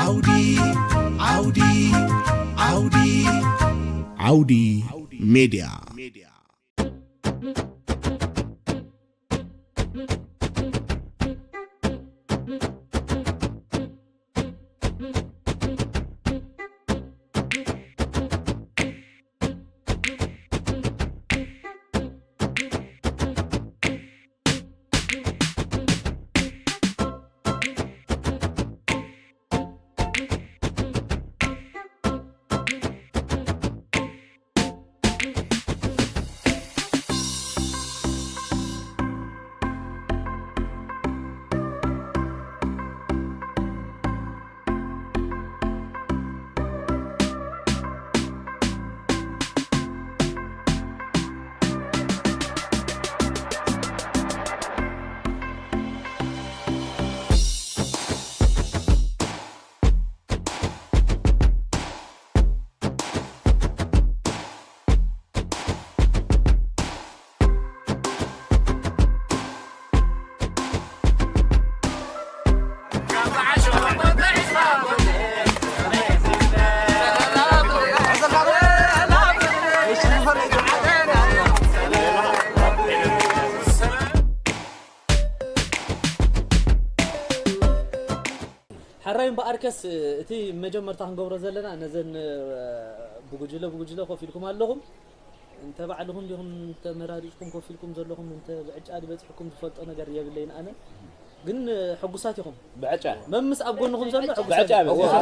ዓውዲ ዓውዲ ዓውዲ ዓውዲ ሜድያ። ሕራይ እምበኣርከስ፣ እቲ መጀመርታ ክንገብሮ ዘለና፣ ነዘን ብጉጅለ ብጉጅለ ኮፍ ኢልኩም ኣለኹም። እንተ ባዕልኹም ዲኹም ተመራሪጽኩም ኮፍ ኢልኩም ዘለኹም፣ እንተ ብዕጫ ድበጽሕኩም ዝፈልጦ ነገር የብለይን ኣነ። ግን ሕጉሳት ኢኹም። ብዕጫ። መምስ ኣብ ጎንኹም ዘሎ ሕጉሳት ብዕጫ እዩ። በዚ እዋ፣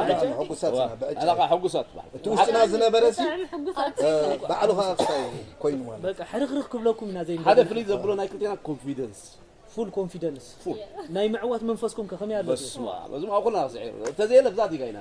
ሕጉሳት ኢና፣ ብዕጫ። ኣላኻ ሕጉሳት በዓል። እቲ ውሽጥና ዝነበረ ሲ፣ ብጣዕሚ ሕጉሳት። እ፣ ባዕሉ ኸኣ ክሳይ ኮይኑ ማለት። በቃ ሕርኽርኽ ክብለኩም ኢና ዘይንደሊ። ሓደ ፍልይ ዘብሎ ናይ ክልቴና ኮንፊደንስ። ፉል ኮንፊደንስ። ፉል። ናይ ምዕዋት መንፈስኩም ከ ከመይ ኣሎ? በስመ ኣብ። በዚ ኣብ ኩልና ስዒሩ። እንተዘየለ ብዛት ኢኻ ኢና።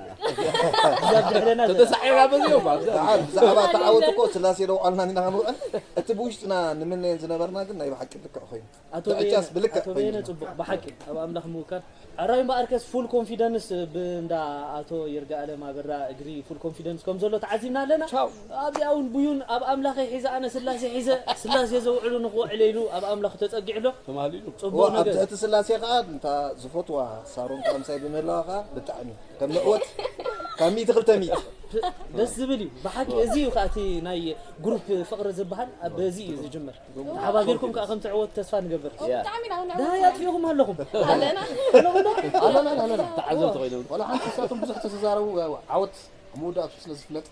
እዛ ብድሕረና ዘላ። ተተሳዒራ በዚ እዩ፣ ብዛት። ብዛዕባ፣ ብዛዕባ ተዓወት እኮ ስላሴ ደው ኣልና ኢና ንውዕል። እቲ ብውሽጥና ንምነየን ዝነበርና ግን ናይ ብሓቂ ልክዕ ኮይኑ። ኣቶ ብዕጫስ በየነ፣ ብልክዕ ኣቶ በየነ ኮይኑ። ጽቡቕ፣ ብሓቂ ኣብ ኣምላኽ ምውካል። ሕራይ እምበኣርከስ ፉል ኮንፊደንስ ብእንዳ ኣቶ ይርጋኣለም ኣበራ እግሪ ፉል ኮንፊደንስ ከም ዘሎ ተዓዚብና ኣለና። ቻው። ኣብዚኣ እውን ብዩን ኣብ ኣምላኸይ ሒዘ ኣነ ስላሴ ሒዘ፣ ስላሴ ዘውዕሉ ንኽውዕል ኢሉ ኣብ ኣምላኽ ተጸጊዑ ኣሎ። ተማህሊሉ። ጽቡቕ ዋ፣ ኣብ ነገር። ትሕቲ ስላሴ ኸኣ እንታ ዝፈትዋ ሳሮን ከምሳይ ብምህላዋ ኸኣ ብጣዕሚ ከም ንዕወት ካብ ሚእቲ ክልተ ሚእቲ። ደስ ዝብል እዩ። ብሓቂ እዚ እዩ ከኣ እቲ ናይ ግሩፕ ፍቕሪ ዝበሃል፣ ኣብ በዚ እዩ ዝጅምር። ተሓባቢርኩም ከኣ ከም ትዕወቱ ተስፋ ንገብር። ያ። ብጣዕሚ ኢና ንዕወት። ደሃይ ኣጥፊእኹም ኣለኹም። ኣለና። ኣለና፣ ኣለና። ተዓዘብቲ ኮይኖም። ዋላ ሓንቲ ንሳቶም ብዙሕ ተዘራረቡ፣ ዓወት ኣብ መወዳእቱ ስለ ዝፍለጥ፣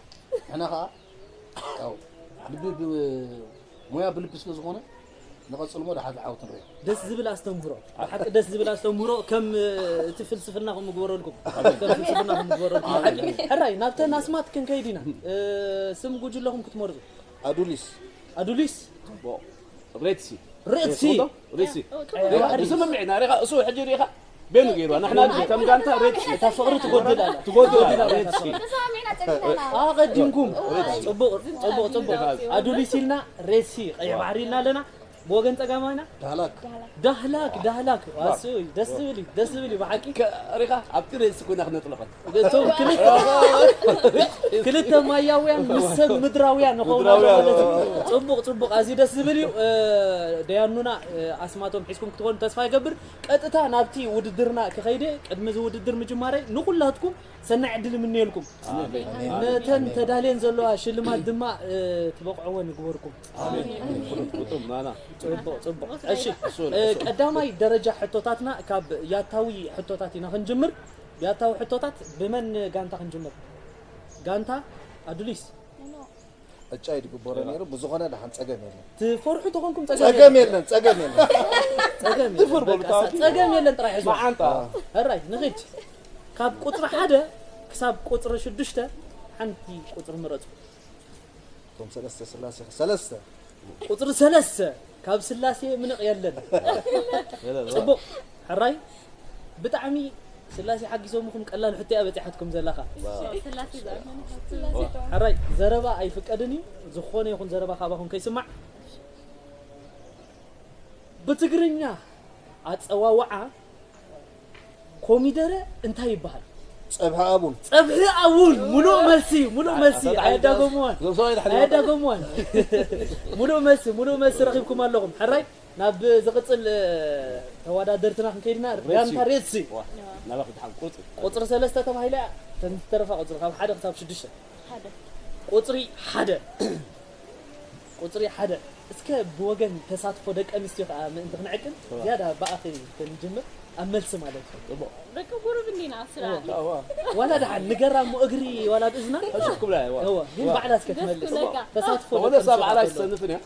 ንሕና ከኣ ያው ልቢ ብ-፣ ሞያ ብልቢ ስለ ዝኾነ፣ ንቐጽል እሞ ደሓር ዓወት ንርኢ። ደስ ዝብል ኣስተምህሮ። ብሓቂ ደስ ዝብል ኣስተምህሮ። ከም፣ እ፣ እቲ ፍልስፍና ከም ምግበረልኩም። ከም ፍልስፍና ከም ምግበረልኩም። ብሓቂ። ሕራይ፣ ናብተን ኣስማት ክንከይድ ኢና። እ፣ ስም ጉጅለኹም ክትመርጹ። ኣዱሊስ። ኣዱሊስ። ጽቡቕ። ሬድሲ። ሬድሲ። ሬድሲ። ቀይሕ ባሕሪ። ስምምዕ ኢና። ሪኻ፣ እሱ ሕጂ ሪኻ፣ ቤኑ ገይርዋ። ንሕና ግን ከም ጋንታ ሬድሲ። እታ ፍቕሪ ትጎድል ኣላ። ትጎድል ኣላ፣ ሬድሲ። ተሰማሚዕና ጸኒሕና ኢና። ኣቐዲምኩም። ጽቡቕ፣ ጽቡቕ፣ ጽቡቕ። ኣዱሊስ ኢልና፣ ሬድሲ፣ ቀይሕ ባሕሪ ኢልና ኣለና። ብወገን ጸጋማይና? ዳህላክ። ዳህላክ፣ ዳህላክ። ዋስኡ፣ ደስ ዝብል እዩ፣ ደስ ዝብል እዩ፣ ብሓቂ። ከ-፣ ሪኻ፣ ኣብቲ ሬድሲ ኮይና ክነጥልቐት። እቶም ክልተ፣ ክልተ ማያውያን ምስ ሰብ ምድራውያን ንኸውን ኣሎ ምድራውያን። ማለት እዩ። ጽቡቕ፣ ጽቡቕ። ኣዝዩ ደስ ዝብል እዩ። እ፣ ደያኑና፣ እ፣ ኣስማቶም ሒዝኩም ክትኾኑ ተስፋ ይገብር። ቀጥታ ናብቲ ውድድርና ክኸይደ፣ ቅድሚ እዚ ውድድር ምጅማረይ ንኹላትኩም ሰናይ ዕድል ይምነየልኩም። ኣሜን። ነተን ኣሜን። ተዳልየን ዘለዋ ሽልማት ድማ፣ እ፣ ትበቕዕወን ይግበርኩም። ኣሜን። ኣሜን። ግጥም ናና። ጽቡቕ፣ ጽቡቕ። እሺ፣ እሱ፣ እ፣ እሱ። ቀዳማይ ደረጃ ሕቶታትና ካብ ያታዊ ሕቶታት ኢና ክንጅምር። ያታዊ ሕቶታት ብመን ጋንታ ክንጅምር? ጋንታ ኣዱሊስ። ዕጫ እዩ ዝግበሮ ነይሩ። ብዝኾነ ደሓን ጸገም የለን። ትፈርሑ ተኾንኩም ጸገም ጸገም የለን። የለን፣ ጸገም የለን። ጸገም የለን። ትፍር በሉ፣ በቃ፣ ታዋቂ። ጸገም የለን ጥራይ ሕዝዋ። መዓንጣ። ሕራይ፣ ንኺድ። ካብ ቁጽሪ ሓደ ክሳብ ቁጽሪ ሽዱሽተ ሓንቲ ቁጽሪ ምረጹ። እቶም ሰለስተ ስላሴ፣ ሰለስተ። ቁጽሪ ሰለስተ፣ ካብ ስላሴ ምንቕ የለን። የለን። ጽቡቕ፣ ሕራይ፣ ብጣዕሚ ስላሴ ሓጊዞምኹም፣ ቀላል ሕቶ እያ በጺሓትኩም ዘለኻ። ስላሴ ዘኣመነ ስላሴ ተዋህዶ። ሕራይ፣ ዘረባ ኣይፍቀድን እዩ፣ ዝኾነ ይኹን ዘረባ ካባኹም ከይስማዕ። ብትግርኛ ኣጸዋውዓ ኮሚደረ እንታይ ይበሃል? ጸብሒ ኣቡን። ጸብሒ ኣቡን። ሙሉእ መልሲ፣ ሙሉእ መልሲ። ኣታ፣ ኣታ፣ ኣየዳገምዋን። ዞም ሰብኣይ ድሓን ኣየዳገምዋን። ሙሉእ መልሲ፣ ሙሉእ መልሲ ረኺብኩም ኣለኹም። ሕራይ፣ ናብ ዝቕጽል ተወዳደርትና ክንከይድና። ሬድሲ። ጋንታ ሬድሲ። ናባኺ ድሓን ቁርፂ ቁፅሪ ሰለስተ ተባሂላ እያ። ተን ዝተረፋ ቁፅሪ ካብ ሓደ ክሳብ ሽዱሽተ። ሓደ ቁፅሪ ሓደ። ቁፅሪ ሓደ። እስከ ብወገን ተሳትፎ ደቂ ኣንስትዮ ከዓ ምእንቲ ክንዕቅን ዝያዳ ብኣኺ ክንጅምር፣ ኣብ መልሲ ማለት እዩ። ደቂ ቁሩብ እንዲና ስራ ዋላ ደሓን ንገራ እሞ እግሪ ዋላ ብእዝና ሕሹክ ክብላ እዋ እወ፣ ግን ባዕላ እስከ ትመልስ። ተሳትፎ ወደ ደቂ ሰብ ዓላ ኣንስትዮ ይሰንፍን እያ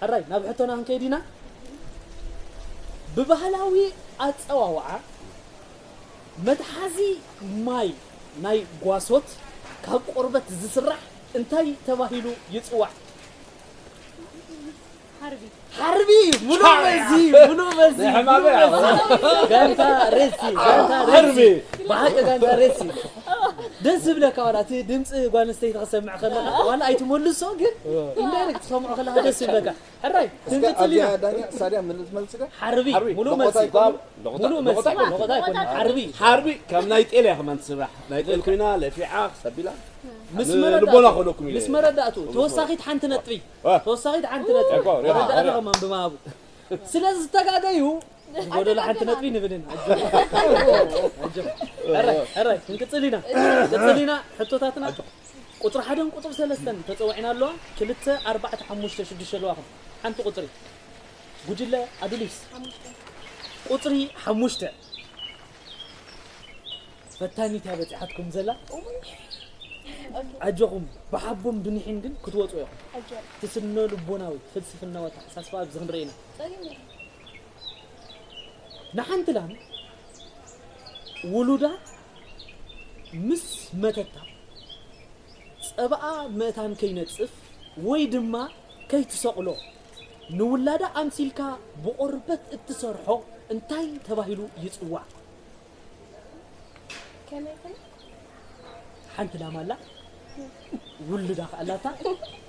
ሕራይ ናብ ሕቶና ክንከይድ ኢና። ብባህላዊ ኣጸዋውዓ መትሓዚ ማይ ናይ ጓሶት ካብ ቆርበት ዝስራሕ እንታይ ተባሂሉ ይጽዋዕ? ሓርቢ ሓርቢ። ሙሉ መልሲ፣ ሙሉ መልሲ። ናይ ሕማመ ሙሉ መልሲ። ጋንታ ሬሲ፣ ጋንታ ሬሲ። ብሓቂ ጋንታ ሬሲ። ደስ ዝብለካ ዋላ እቲ ድምፂ ጓል ኣንስተይቲ ክሰምዕ ከለካ ዋላ ኣይትመልሶ ግን ኢንዳይሬክት ትሰምዖ ከለካ ደስ ይብለካ። ሕራይ ክንቅፅል ኣብዚኣ ኢና። ዳኛ ሳድያ ምን ትመልስ ደ ሓርቢ ሓርቢ። ሙሉ ሎቆታ መልሲ ይባል ሙሉ መልሲ ሎቆታ ይኮን ሓርቢ ሓርቢ ከም ናይ ጤል እያ ከማን ትስራሕ ናይ ጤል ኮይና ለፊዓ ክሰቢላ ምስ ን- መረዳእቱ ልቦና ክህለኩም ኢለ ምስ መረዳእቱ ተወሳኺት ሓንቲ ነጥቢ ዋ። ተወሳኺት ሓንቲ ነጥቢ እኮ፣ ሪሓ፣ መረዳእና ሪሓ። ከማን ብማሃቡ ስለ ዝተጋገዩ ዝጎደሎ ሓንቲ ነጥቢ ንብል ኢና። ሕራይ ሕራይ ክንቅፅል ኢና። ቅፅል ኢና። ሕቶታትና ቁፅሪ ሓደን ቁፅሪ ሰለስተን ተፀዊዕና ኣለዋ። ክልተ ኣርባዕተ ሓሙሽተ ሽዱሽተ ኣለዋኹም። ሓንቲ ቁፅሪ ጉጅለ ኣዱሊስ ቁፅሪ ሓሙሽተ ፈታኒት እያ በፂሓትኩም ዘላ። ኣጆኹም ብሓቦም ብኒሒን ግን ክትወፁ ኢኹም። እቲ ስነ ልቦናዊ ፍልስፍናዊ ኣተሓሳስባ ኣብዚ ክንርኢ ኢና። ንሓንቲ ላም ውሉዳ ምስ መተታ ጸባኣ ምእታን ከይነጽፍ ወይ ድማ ከይትሰቕሎ ንውላዳ ኣምሲልካ ብቆርበት እትሰርሖ እንታይ ተባሂሉ ይጽዋዕ? ከመይ ከመይ ሓንቲ ላም ኣላ፣ ውሉዳ ከኣላታ።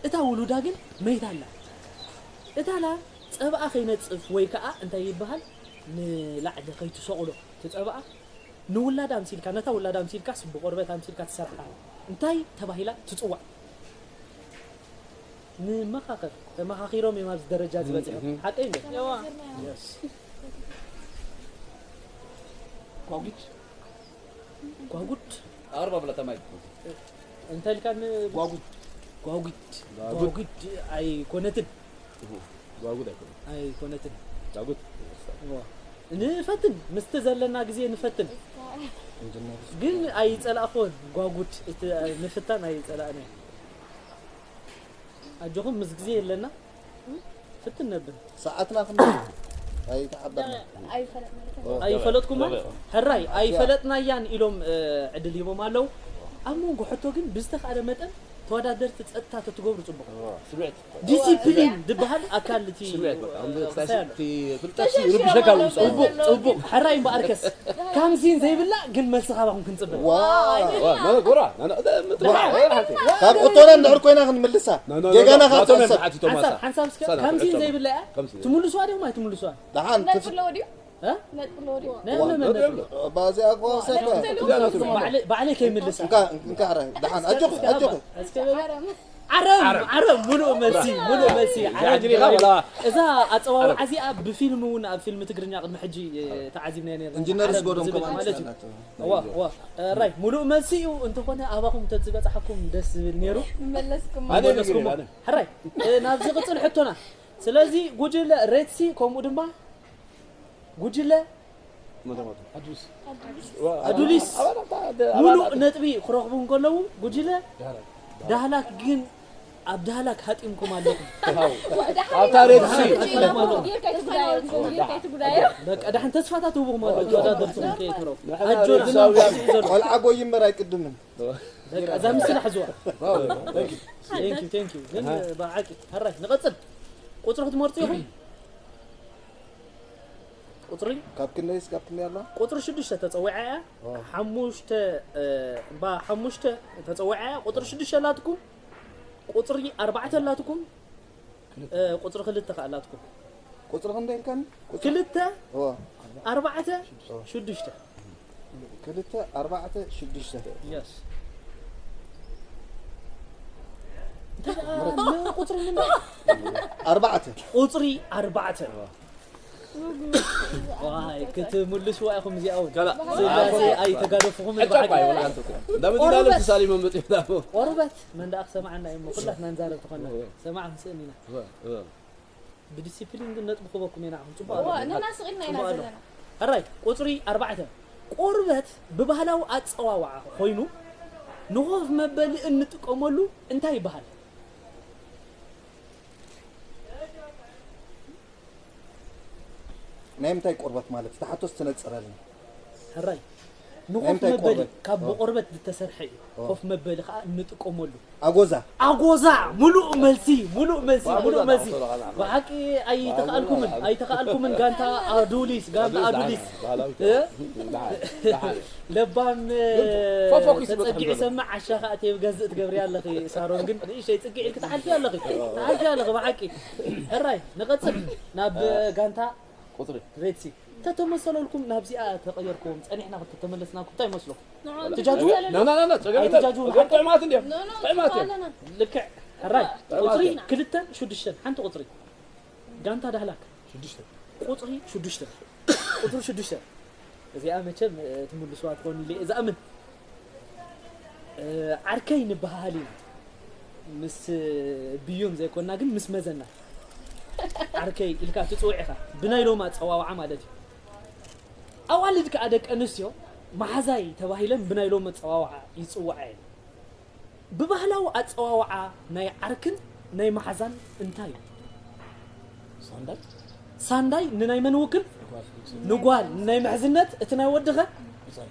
እታ ውሉዳ ግን መይታ ኣላ። እታ ላም ጸባኣ ከይነጽፍ ወይ ከኣ እንታይ ይበሃል ንላዕሊ ከይትሰቕሎ እቲ ጸባኣ ንውላዳ ኣምሲልካ ነታ ውላዳ ኣምሲልካስ ብቆርበት ኣምሲልካ ትሰርሓ እንታይ ተባሂላ ትጽዋዕ? ንመኻኸር ተመኻኺሮም እዮም ኣብዚ ደረጃ ዝበፅሑ። ሓቀይ እንደ የዋ ጓጉድ ጓጉድ ኣርባ ብላ ተማይ እንታይ ኢልካ ን- ጓጉድ ጓጉድ ጓጉድ ኣይኮነትን ጓጉድ ኣይኮነ ኣይኮነትን ጓጉድ እዋ። ንፈትን ምስቲ ዘለና ግዜ ንፈትን ግን ኣይፀላእኽዎን ጓጉድ እቲ ምፍታን ኣይፀላእን ኣጆኹም ምስ ግዜ የለና ፍትን ነብል ሰዓትና ክንደይ ኣይተሓበርና ኣይፈለጥና ኣይፈለጥኩማ ሕራይ ኣይፈለጥናያን ኢሎም ዕድል ሂቦም ኣለዉ ኣብ መንጎ ሕቶ ግን ብዝተኻእለ መጠን ተወዳደርቲ ፀጥታ ተትገብሩ ፅቡቕ ስምዕት ዲሲፕሊን ዝበሃል ኣካል እቲ ስምዕት በቃ ክሳይ ኣሎ ፍልጠት ይርብሸካ ውፅኡ ፅቡቕ ሕራይ እምበኣርከስ ካምሲን ዘይብላ ግን መልሲ ካባኹም ክንፅበ ዋ መለጎራ ካብ እቶና እንድሕር ኮይና ክንምልሳ ጌጋና ካብ ትሕሰብ ሓንሳብ ሓንሳብ እስከ ካምሲን ዘይብላ እያ ትምልስዋ ዲኹም ኣይትምልስዋ ደሓን ነጥሎ ድዩ እ? ነጥሎ ድዩ ነመመነጥሎ ባዚኣ ክዋሰካ ባዕለይ ከይምልሳ እንካ እንካ ሕራይ ደሓን ኣጆኹ ኣጆኹ ዓረብ ዓረብ ሙሉእ መልሲ ሙሉእ መልሲ ዓረብ ጃጅሪኻ በላ እዛ ኣፀዋውዓ እዚኣ ብፊልም እውን ኣብ ፊልም ትግርኛ ቅድሚ ሕጂ ተዓዚብናዮ ነርና ኢንጂነር ዓረብ ዝጎዶም ዝብል ከማን ማለት እዩ እዋ እዋ ራይ ሙሉእ መልሲ እዩ እንተኾነ ኣባኹም ተዝበፃሓኩም ደስ ዝብል ነይሩ መለስኩም ኣነ መለስኩሞ ሕራይ ናብ ዝቕፅል ሕቶና ስለዚ ጉጅለ ሬድሲ ከምኡ ድማ ጉጅለ ኣዱሊስ ሙሉእ ነጥቢ ክረኽቡ እንከለዉ ጉጅለ ዳህላክ ግን ኣብ ዳህላክ ሃጢምኩም ኣለኹም ኣብታ ሬድሲ በቃ ዳሕን ተስፋታት ህቡኹም ኣለዉ ተወዳደርትኹም ከየትረው ኣጆና ዘሎ ቆልዓ ጎይ እምበር ኣይቅድምን በቃ እዛ ምስላ ሕዝዋ ቴንኪዩ ቴንኪዩ ግን ብሓቂ ሕራይ ንቐፅል ቁፅሪ ክትመርፁ ኢኹም ቁፅሪ ካብ ክንደይስ ካብ ክንደይ ኣላ ቁፅሪ ሽዱሽተ ተፀዊዓ እያ ሓሙሽተ እባ ሓሙሽተ ተፀዊዓ እያ ቁፅሪ ሽዱሽተ ኣላትኩም ቁፅሪ ኣርባዕተ ኣላትኩም ቁፅሪ ክልተ ከዓ ኣላትኩም ቁፅሪ ክንደይ ኢልካኒ ክልተ እዋ ኣርባዕተ ሽዱሽተ ክልተ ኣርባዕተ ሽዱሽተ የስ ቁፅሪ ምንድን? ኣርባዕተ። ቁፅሪ ኣርባዕተ። ዋይ ክትምልስዋ ኢኹም እዚኣ እውን። ከላ- ስላሴ ኣይተጋደፍኹም ሕጫ እኳ ይበዓል። ይበልዓ እንተኮ እንዳበዚ ዳለ ተሳሊሞም መፅኦም ዳሞ ቆርበት መንደኣ ክሰማዓና እዩ እሞ ኩላትና ንዛረብ ተኾና ሰማዕ ክንስእን ኢና። ብዲሲፕሊን ግን ነጥቢ ክበኩም ኢና ንሕና ጽቡቕ እዋ ኣለና። ንሕና ስቕ ኢልና ኢና ዘለና። ሕራይ ቁፅሪ ኣርባዕተ። ቆርበት ብባህላዊ ኣጸዋውዓ ኮይኑ ንኾፍ መበሊ እንጥቀመሉ እንታይ ይበሃል? ናይ ምንታይ ቆርበት ማለት? እቲ ሓቶስ ትነጽረልና። ሕራይ ናይ ንኾፍ ምንታይ መበሊ ቆርበት? ካብ ኦ። ብቆርበት ዝተሰርሐ እዩ። ኦ። ኮፍ መበሊ ከዓ እንጥቀመሉ። ኣጎዛ። ኣጎዛ ሙሉእ መልሲ ሙሉእ መልሲ ኣጎዛ ሙሉእ መልሲ ተወሰነ ቃል ኣጎዛ። ብሓቂ ኣይተኽኣልኩምን ኣይተኽኣልኩምን ጋንታ ኣዱሊስ ጋንታ ኣዱሊስ ባህላዊ እ? ደሓን ደሓን ለባም ፎፎኪስ ይበጽሕ ተጸጊዑ ዘሎ። ሰማዕ ዓሻኻ ኣትየ ገዝእ ትገብሪ ኣለኺ ሳሮን ግን ንእሽተይ ጽግዕ ኢልኪ ትሓልፊ ኣለኺ ትሓልፊ ኣለኺ ብሓቂ ሕራይ ንቐጽል ናብ ጋንታ ቁፅሪ ሬድሲ ተተመሰለልኩም ናብዚኣ ተቐየርኩም ጸኒሕና ክትተመለስናኩም እንታይ ይመስለኩም ትጃጅ ና ና ና ና ጸገም ኣይትጃጅ የለን። ጥዑማት እንዲዮም ኖ ኖ ጥዑማት እዮም። ኣለና ልክዕ ሕራይ ጥዑማት ቁፅሪ እዮም። ክልተን ሽዱሽተን ሓንቲ ቁፅሪ ጋንታ ዳህላክ ሽዱሽተ ቁፅሪ ሽዱሽተ ቁፅሪ ሽዱሽተ እዚኣ መቸም ትምልስዋ ትኾኑ ኢለ እየ ዝኣምን ዓርከይ ንበሃሃል ኢና ምስ ብዩን ዘይኮንና ግን ምስ መዘና ዓርከይ ኢልካ ትፅውዕ ኢኻ ብናይ ሎም ኣፀዋውዓ ማለት እዩ ኣዋልድ ከዓ ደቂ ኣንስትዮ መሓዛይ ተባሂለን ብናይ ሎም ኣፀዋውዓ ይፅውዓ እየን ብባህላዊ ኣፀዋውዓ ናይ ዓርክን ናይ መሓዛን እንታይ እዩ ሳንዳይ ሳንዳይ ንናይ መን ውክል ጓል ንጓል ንናይ ምሕዝነት እቲ ናይ ወድኸ ብጻይ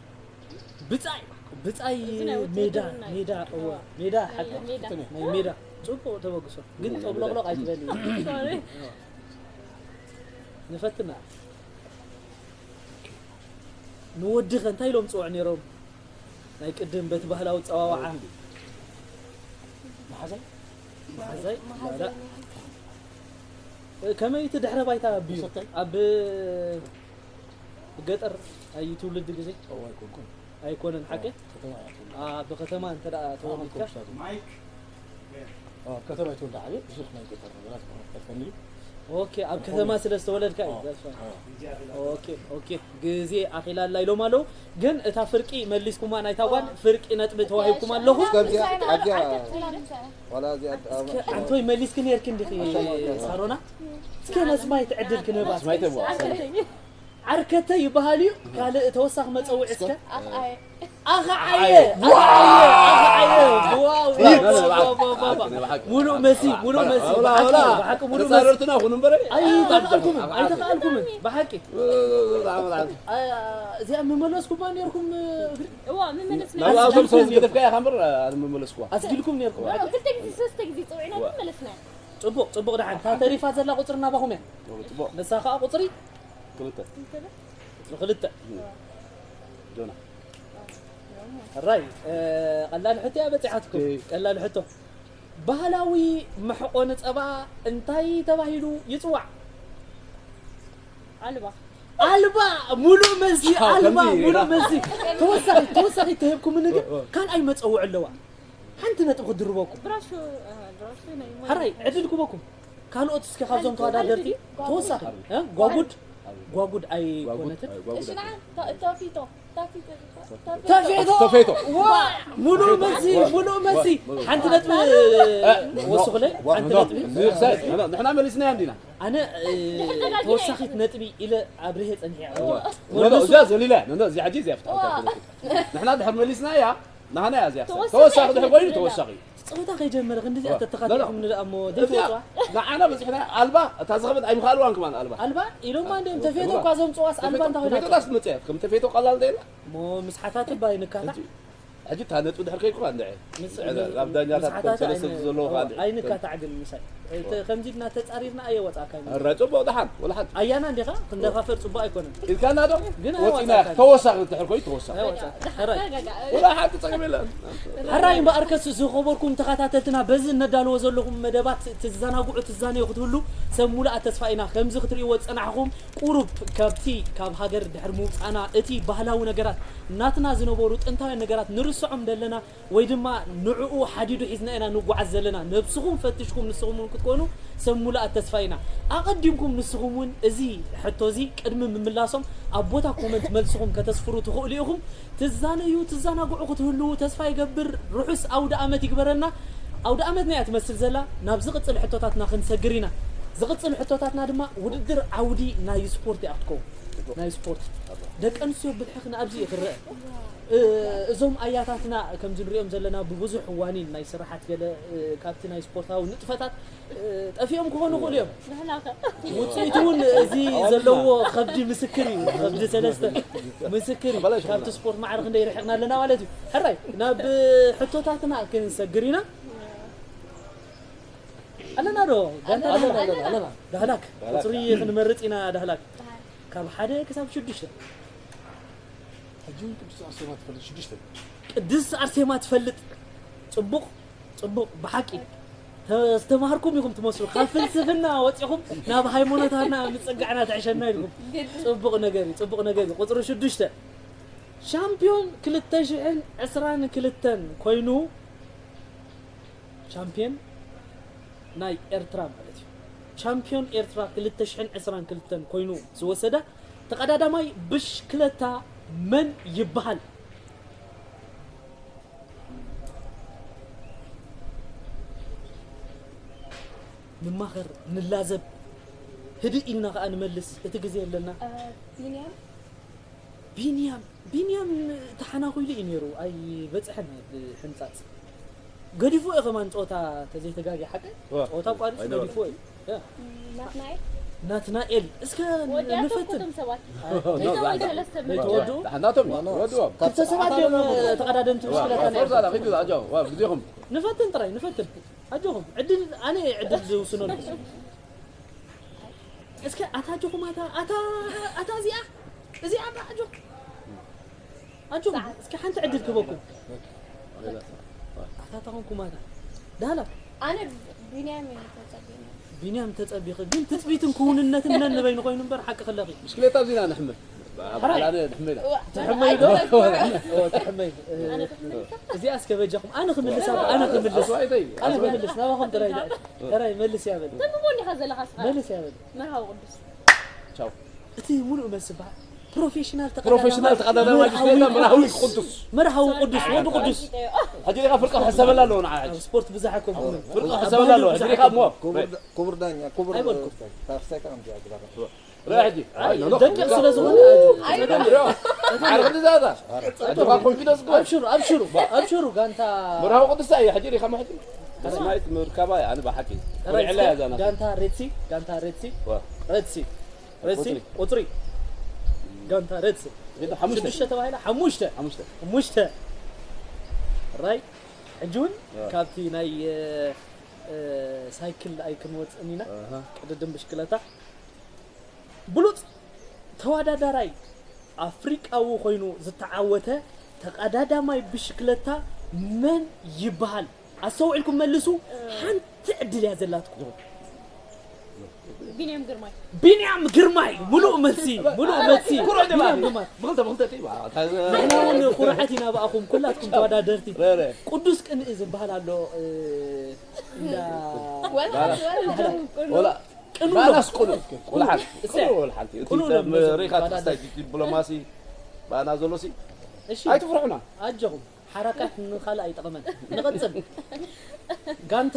ብጻይ ብጻይ እዚ ናይ ውትድርና ሜዳ እዩ። ሜዳ እወ ሜዳ ሓቂ ናይ ሜዳ። ፍትነ ናይ ሜዳ ጽቡቕ ተበግሶ ግን ጠብሎቕሎቕ ኣይትበል እዩ ሶሪ ንፈትና ንወድኸ እንታይ ኢሎም ጽውዕ ነይሮም ናይ ቅድም በቲ ባህላዊ ጸዋዋዓ መሓዛይ መሓዛይ ላላ ከመይ እቲ ድሕረ ባይታ ኣቢዩ ሰታይ? ኣብ ገጠር ኣዩ ትውልድ ግዜ ኦ ኣይኮንኩን ኣይኮነን ሓቂ ከተማ እያ ትውልድ ኣብ ከተማ እንተ ደኣ ተወሊድካ ኮምሽታቱ ከተማ ይትወልድ ዓብየ ብዙሕ ናይ ገጠር ነገራት ተፈኒ ኦኬ ኣብ ከተማ ስለ ዝተወለድካ እዩ ኦ፣ that's why። ኦ። ኦኬ ኦኬ ግዜ ኣኺላላ ኢሎም ኣለዉ ግን እታ ፍርቂ መሊስኩማ ናይታ ጓል ፍርቂ ነጥቢ ተዋሂብኩም ኣለኹም እስከ ኣብዚኣ ኣብዚኣ ዋላ እዚኣ እስከ ኣንቶይ መሊስኪ ነርኪ እንዲኺ ሳሮና እስከ ነስማይት ዕድል ክንህባ ስማይ ተብዋ ዓርከተ ይበሃል እዩ ካልእ ተወሳኺ መፀውዒ እስከ ኣኽኣየ ኣኸዓየ ኣኸዓየ ኣኸዓየ ዋው ላ፣ ላ፣ ላ፣ ዋው፣ ዋው፣ ዋው፣ ዋው። ብሓቂ። ሙሉእ መሲ ሙሉእ መሲ ላ፣ ብሓቂ ላ፣ ብሓቂ ሙሉእ መሲ ተጻረርትና ኩኑ እምበረ ኣይተኽኣልኩምን ኣይተኽኣልኩምን ብሓቂ ላ፣ ላ፣ ላ። እዚኣ ምመለስኩማ ነርኩም እግሪ እዋ ምመለስና ናብ ኣብቶም ሰው ዝገደፍካ ኢኻ እምበር ኣነ መመለስኩዋ ኣስጊልኩም ነርኩም ክልተ ግዜ ሰለስተ ግዜ ፀውዕና ግን መለስና ፅቡቕ ፅቡቕ ደሓን እታ ተሪፋ ዘላ ቁፅሪ ናባኹም እያ ጽቡቕ ንሳ ከዓ ቁፅሪ ክልተ ቁፅሪ ክልተ ጆና ሕራይ ቀላል ሕቶ እያ በፂሓትኩም ቀላል ሕቶ ባህላዊ መሕቆኒ ፀባ እንታይ ተባሂሉ ይፅዋዕ ኣልባ ኣልባ ሙሉእ መልሲ ኣልባ ከምዚ ሙሉእ መልሲ ተወሳኺ ተወሳኺ ተህብኩምኒ ግን ካልኣይ መፀውዒ ኣለዋ ሓንቲ ነጥቢ ክድርበኩም ብራሾ ብራሾ ናይ ሕራይ ዕድል ክበኩም ካልኦት እስከ ካብዞም ተወዳደርቲ ተወሳኺ እ? ጓጉድ ጓጉድ ኣይኮነትን እሽና ተፊቶ ተፊቶ ተፌቶ ተፌቶ። ዋ ሙሉእ መልሲ ሙሉእ መልሲ ሓንቲ ነጥቢ ወስኹለይ ሓንቲ ነጥቢ ንሕና መሊስናያ እንዲና ኣነ እ፣ ተወሳኺት ነጥቢ ኢለ ኣብርሄ ፀኒሐ እዚኣ ዘሊላ እዚኣ ሕጂ እዚኣ ፍትሓ ንሕና ድሕር መሊስናያ ናህና እያ እዚኣ ተወሳኺ ድሕር ኮይኑ ተወሳኺ ፀወታ ከይጀመረ ክንዲዚኣ ተተኻቲኹም ንደኣ እሞ እዚኣ ዘይተወፅዋ ንዓና በፂሕና ኣልባ እታ ዝኸበት ኣይምኻልዋን ከማን ኣልባ ኣልባ ኢሎማ እንዲኦም ተፌቶ እኳ ዘምፅዋስ ኣልባ እንታይ ኮይና ተፌቶታስ ትመፅእ እያ ከም ተፌቶ ቀላል ዘይላ እሞ ምስ ሓታት ባይ ንካታዕ ሕጂ እታ ነጥቢ ድሕር ከይድኩ እንድዐ ምስ- ኣብ ዳኛታት ምስ ሓታት ሰለስተ ኣይነ- ዘለዉ ኣይንካታዕ ግን ምሳይ እቲ ከምዚ ድና ተፃሪርና ኣየ ወፃእካ እዩ። ረ ፅቡቅ ደሓን ወላ ሓንቲ ኣያና እንዲኻ ክንደፋፈር ፅቡቅ ኣይኮነን ኢልካና ዶ ግን ወፂና ኣይወፃእካ ተወሳኺ እንድሕር ኮይኑ ተወሳኺ ኣይወፃእካ ሕራይ ተረጋጋ ወላ ሓንቲ ፀገም የለን ሕራይ እምበኣርከስ ዝኸበርኩም ተኸታተልትና በዚ እነዳልዎ ዘለኹም መደባት ትዘናግዑ ትዛነዩ ክትህሉ ሰብ ሙሉኣ ተስፋ ኢና ከምዚ ክትርእይዎ ዝፀናሕኹም ቁሩብ ካብቲ ካብ ሃገር ድሕሪ ምውፃእና እቲ ባህላዊ ነገራት ናትና ዝነበሩ ጥንታውያን ነገራት ንርስ ንስዖም ዘለና ወይ ድማ ንዕኡ ሓዲዱ ሒዝና ኢና ንጓዓዝ ዘለና። ነብስኹም ፈትሽኩም ንስኹም እውን ክትኮኑ ሰብ ሙሉኣት ተስፋ ኢና። ኣቐዲምኩም ንስኹም እውን እዚ ሕቶ እዚ ቅድሚ ምምላሶም ኣብ ቦታ ኮመንት መልስኹም ከተስፍሩ ትኽእሉ ኢኹም። ትዛነዩ ትዘናግዑ ክትህልዉ ተስፋ ይገብር። ርሑስ ኣውደ ኣመት ይግበረልና። ኣውደ ኣመትና እያ ትመስል ዘላ። ናብ ዝቕጽል ሕቶታትና ክንሰግር ኢና። ዝቕጽል ሕቶታትና ድማ ውድድር ዓውዲ ናይ ስፖርት እያ ክትከውን። ናይ ስፖርት ደቂ ኣንስትዮ ብልሕኽና ኣብዚ እዩ ክረአ። እ፣ እዞም ኣያታትና ከምዚ ንሪኦም ዘለና ብብዙሕ ዋኒን ናይ ስራሓት ገለ፣ እ፣ ካብቲ ናይ ስፖርታዊ ንጥፈታት፣ እ፣ ጠፊኦም ክኾኑ ይኽእሉ እዮም። ንሕና ከ? ውፅኢቱ እውን እዚ ዘለዎ ከብዲ ምስክር እዩ። ከብዲ ሰለስተ ምስክር እዩ። ካብቲ ስፖርት ማዕረ ክንደይ ርሒቕና ኣለና ማለት እዩ። ሕራይ ናብ ሕቶታትና ክንሰግር ኢና። ኣለና ዶ? ጋንታ ኣለና፣ ዳህላክ? ኣለና፣ ኣለና። ዳህላክ ዳህላክ። ቁፅሪ ክንመርፅ ኢና። ዳህላክ ካብ ሓደ ክሳብ ሽዱሽተ። ሕጂ እውን ቅድስቲ ኣርሴማ ትፈልጥ ሽዱሽተ። ቅድስቲ ኣርሴማ ትፈልጥ። ፅቡቕ፣ ፅቡቕ ብሓቂ። ተ-፣ ዝተማሃርኩም ኢኹም ትመስሉ። ካብ ፍልስፍና ወፂኹም ናብ ሃይማኖታትና ምፅጋዕና ትዕሸና ኢልኩም። ጽቡቕ ነገር እዩ፣ ጽቡቕ ነገር እዩ። ቁጽሪ ሽዱሽተ፣ ሻምፒዮን ክልተ ሽሕን ዕስራን ክልተን ኮይኑ፣ ሻምፒዮን ናይ ኤርትራ ማለት እዩ። ሻምፒዮን ኤርትራ ክልተ ሽሕን ዕስራን ክልተን ኮይኑ ዝወሰደ ተቐዳዳማይ ብሽክለታ መን ይበሃል? ንማኸር፣ ንላዘብ፣ ህድእ ኢልና ኸኣ ንመልስ። እቲ ግዜ ኣለና። እ፣ ቢንያም? ቢንያም፣ ቢንያም ተሓናኺሉ እዩ ነይሩ። ኣይበጽሐን ሕንጻጽ። ገዲፉ እዩ ከማን ጸወታ ተዘይተጋግየ ሓቂ። ዋ፣ ጸወታ ኣቋሪጹ ኣይነበረን። ገዲፉ እዩ። ያ። ናትናኤል? ናትናኤል፣ እስከ ወዲኣቶም ንፈትን። እኮ እቶም ሰባት። ኣይ፣ ክልተ ወይ ሰለስተ ነይተወድኡ? ደሓናቶም ወድዎም። ክልተ ሰባት እዮም ተቐዳደምቲ ብሽክለታ ነይሮም። ዋ፣ ዋ፣ ዋ፣ ግዜኹም። ንፈትን ጥራይ፣ ንፈትን። ኣጆኹም፣ ዕድል፣ ኣነ ዕድል ዝውስነልኩም። እስከ ኣታ ኣጆኹም፣ ኣታ፣ ኣታ፣ ኣታ እዚኣ፣ እዚኣ ኣታ ኣጆኹም። ኣጆኹም፣ እስከ ሓንቲ ዕድል ክበኩም። ኣታ ተኾንኩም፣ ኣታ። ዳህላ። ኣነ ቢንያም እየ ተጸቢነ። ቢንያም ተጸቢኺ፣ ግን ትጽቢትን ክውንነትን ነንበይኑ ኮይኑ እምበር ሓቂ ክለኺ። ብሽክሌታ ኣብዚና ንሕመ። ኣብ ሓራይ። ዓላነ ንሕመ ኢና። እዋ፣ ትሕመይ ዶ? ኣይኮነን። እዋ፣ ትሕመይ። ኣነ ክምልሳ? እዚኣ እስከ በጃኹም፣ ኣነ ክምልሳ፣ ኣነ ክምልስ። ኣስዋይተይ፣ ኣነ ኣስዋይ። ክምልስ፣ ናባኹም ጥራይ። ጥራይ መልስ ያበል። ተንብቦ እንዲኻ ዘለኻ ስኻ። መልስ ያበል። መርሃዊ ቅዱስ። ቻው። እቲ ሙሉእ መልሲ በዓል ፕሮፌሽናል ተቐዳዳማይ ፕሮፌሽናል ተቐዳዳማይ መርሃዊ ብሽክሌታ መርሃዊ ቅዱስ። ቅዱስ። መርሃዊ ቅዱስ፣ ወዲ ቅዱስ። ሕጂ ዲኻ ፍርቂ ክሕሰበላ ኣለዎ ንዓ ሕጂ። ኣብ ስፖርት ብዙሕ ኣይኮንኩምን። ፍርቂ ኣብ ክሕሰበላ ባህሊ ኣለዎ። ብዙሕ ሕጂ ዲኻ እሞ። ክቡር ዳ-፣ ክቡር ዳኛ፣ ክቡር ኣይበልኩም። ታክሳይ ከኣ ከምዚ ኣግባብ። ርአ ሕጂ። ኣይ፣ ኣይ፣ ኖ፣ ኖ። ደቂቕ ስለ ዝኾነ፣ ኣይ፣ ኣይ፣ ኖ። ኣይ፣ ክንዲ ዛዛ። ኣጆኻ ኮንፊደንስ ግበር። ኣብሽሩ፣ ኣብሽሩ፣ ኣብሽሩ፣ ጋንታ መርሃዊ ቅዱስ እያ፣ ሕጂ ዲኻ ሕጂ። ስማይት ምርካባ እያ፣ ኣነ ብሓቂ። ጥራይ ኩርዕላ እያ እስከ ዛና። ጋንታ ሬድሲ፣ ጋንታ ሬድሲ፣ ዋ። ሬድሲ፣ ሬድሲ፣ ቁጽሪ። ቁጽሪ። ጋንታ ሬድሲ። ግን ሓሙሽተ። ሽዱሽተ ተባሂላ፣ ሓሙሽተ። ሓሙሽተ። ሓሙሽተ። ራይ፣ ሕጂ እውን ያ። ካብቲ ናይ፣ እ፣ እ፣ ሳይክል ኣይክንወፅእን ኢና። ኣሃ። ቅድድም ብሽክለታ። ብሉፅ ተወዳዳራይ ኣፍሪቃዊ ኮይኑ ዝተዓወተ ተቐዳዳማይ ብሽክለታ መን ይበሃል? ኣስተውዒልኩም መልሱ። ሓንቲ ዕድል እያ ዘላትኩም። ቢንያም ግርማይ። ቢንያም ግርማይ፣ ሙሉእ መልሲ፣ ሙሉእ መልሲ። ኩርዕ ድማ። ቢንያም ግርማይ። ብኽልተ፣ ብኽልተ ጥይባ። ንሕና እውን ኩርዓት ኢና ብኣኹም ኩላትኩም ተወዳደርቲ። ረ፣ ረ። ቅዱስ ቅንኢ ዝበሃል ኣሎ፣ እ፣ እንዳ ወላ፣ ወላ፣ ወላ። ቅኑ ኣሎ። ባናስ ቅኑ። ወላ ሓንቲ። እሰ። ቅኑ ወላ ሓንቲ። እቲ ቅኑ ሰብ ኣሎ። ሪኻ ባና ትሕስታይ ዲፕሎማሲ ባና ዘሎ ሲ። እሺ። ኣይትፍርሑና። ኣጆኹም። ሓራካት ንኻልእ ኣይጠቕመን። ንቐጽል። ጋንታ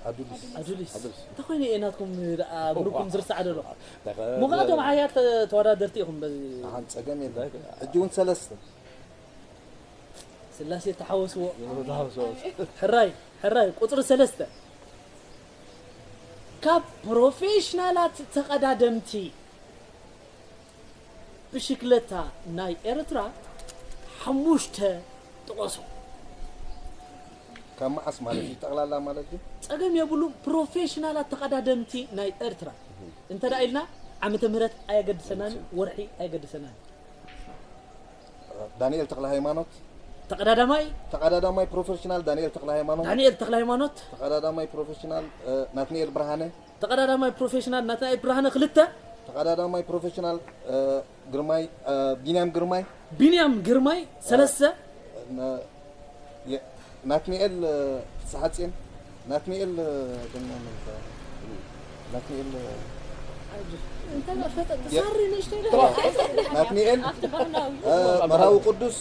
ኣዱሊስ። ኣዱሊስ። ኣዱሊስ። እንተኾይነ እየ ናትኩም ደኣ ብሩኩም ዝርሳዕ ደሎ። ተኸ-፣ ምኽንያቱም ሓያት ተወዳደርቲ ኢኹም በዚ። ኣሃን ጸገም የለን። ሕጂ እውን ሰለስተ። ስላሴ ተሓወስዎ። ተሓወስዎ። ሕራይ፣ ሕራይ፣ ቁጽሪ ሰለስተ። ካብ ፕሮፌሽናላት ተቐዳደምቲ ብሽክለታ ናይ ኤርትራ ሓሙሽተ ጥቐሱ። ካብ መዓስ ማለት እዩ? ጠቕላላ ማለት እዩ? ጸገም የብሉን። ፕሮፌሽናላት ተቐዳደምቲ ናይ ኤርትራ እንተ ደኣ ኢልና ዓመተ ምህረት ኣየገድሰናን፣ ወርሒ ኣየገድሰናን። ዳንኤል ተኽለ ሃይማኖት። ተቐዳዳማይ? ተቐዳዳማይ ፕሮፌሽናል ዳንኤል ተኽለ ሃይማኖት። ዳንኤል ተኽለ ሃይማኖት። ተቐዳዳማይ ፕሮፌሽናል፣ እ፣ ናትናኤል ብርሃነ። ተቐዳዳማይ ፕሮፌሽናል ናትናኤል ብርሃነ ክልተ። ተቐዳዳማይ ፕሮፌሽናል፣ እ፣ ግርማይ፣ እ፣ ቢንያም ግርማይ። ቢንያም ግርማይ፣ ሰለስተ። ና-፣ የ-፣ ናትናኤል፣ እ፣ ፍስሓጽዮን። ናትናኤል፣ እ፣ ደሞ መን ይባሃል? ናትናኤል፣ እ፣ እንተ ፈጠጥ የ-፣ ሳሪ ንእሽተይ ዶ? ናትናኤል፣ እ፣ መርሃዊ ቅዱስ፣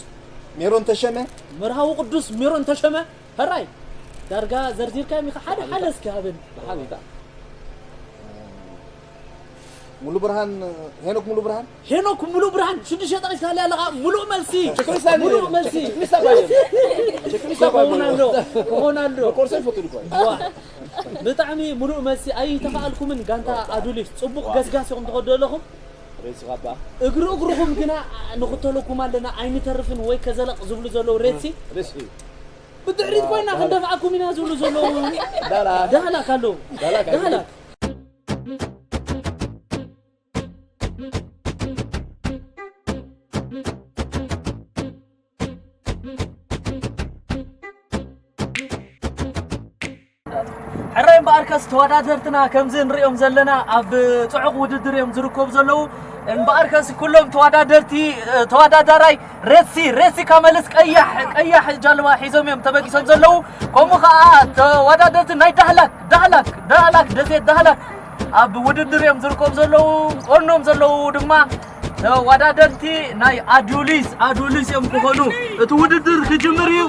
ሜሮን ተሸመ። መርሃዊ ቅዱስ፣ ሜሮን ተሸመ። ሕራይ፣ ዳርጋ ዘርዚርካዮም ኢኻ። ሓደ ሓደ እስኪ ሃበኒ። ብሓቢታ። ሙሉ ብርሃን፣ ሄኖክ ሙሉ ብርሃን። ሄኖክ ሙሉ ብርሃን፣ ሽዱሽተ ጠቒስካለይ ኣለኻ። ሙሉእ መልሲ። ቸክሊስት ኣለ። ሙሉእ መልሲ። ቸክሊስት ኣባየ። ቸክሊስት ኣባየ። ክኾን ኣሎ፣ ክኾን ኣሎ። ኮርሶ ይፈትሉ እኮ። ዋ፣ ብጣዕሚ ሙሉእ መልሲ። ኣይተኻኣልኩምን ጋንታ ኣዱሊስ። ጽቡቕ ገስጋስ ኢኹም ትኸዱ ዘለኹም። ሬሲ ካባ። እግሪ እግርኹም ግና ንኽተለኩም ኣለና፣ ኣይንተርፍን ወይ ከዘለቕ ዝብሉ ዘለዉ ሬሲ። ሬሲ። ብድሕሪት ኮይና ክንደፍኣኩም ኢና ዝብሉ ዘለዉ። ዳህላክ። ዳህላክ ኣለዉ። ዳህላክ ኣለዉ። ዳህላክ። ሕራይ እምበኣርከስ ተወዳደርትና ከምዚ ንሪኦም ዘለና ኣብ ጽዑቕ ውድድር እዮም ዝርከቡ ዘለዉ። እምበኣርከስ ኩሎም ተወዳደርቲ፣ ተወዳዳራይ ሬሲ፣ ሬሲ ካመልስ ቀያሕ፣ ቀያሕ ጃልባ ሒዞም እዮም ተበጊሶም ዘለዉ። ከምኡ ኸዓ ተወዳደርቲ ናይ ዳህላክ፣ ዳህላክ፣ ዳህላክ፣ ደሴት ዳህላክ ኣብ ውድድር እዮም ዝርከቡ ዘለዉ። ቆኖም ዘለዉ ድማ ተወዳደርቲ ናይ ኣዱሊስ፣ ኣዱሊስ እዮም ክኾኑ። እቲ ውድድር ክጅምር እዩ።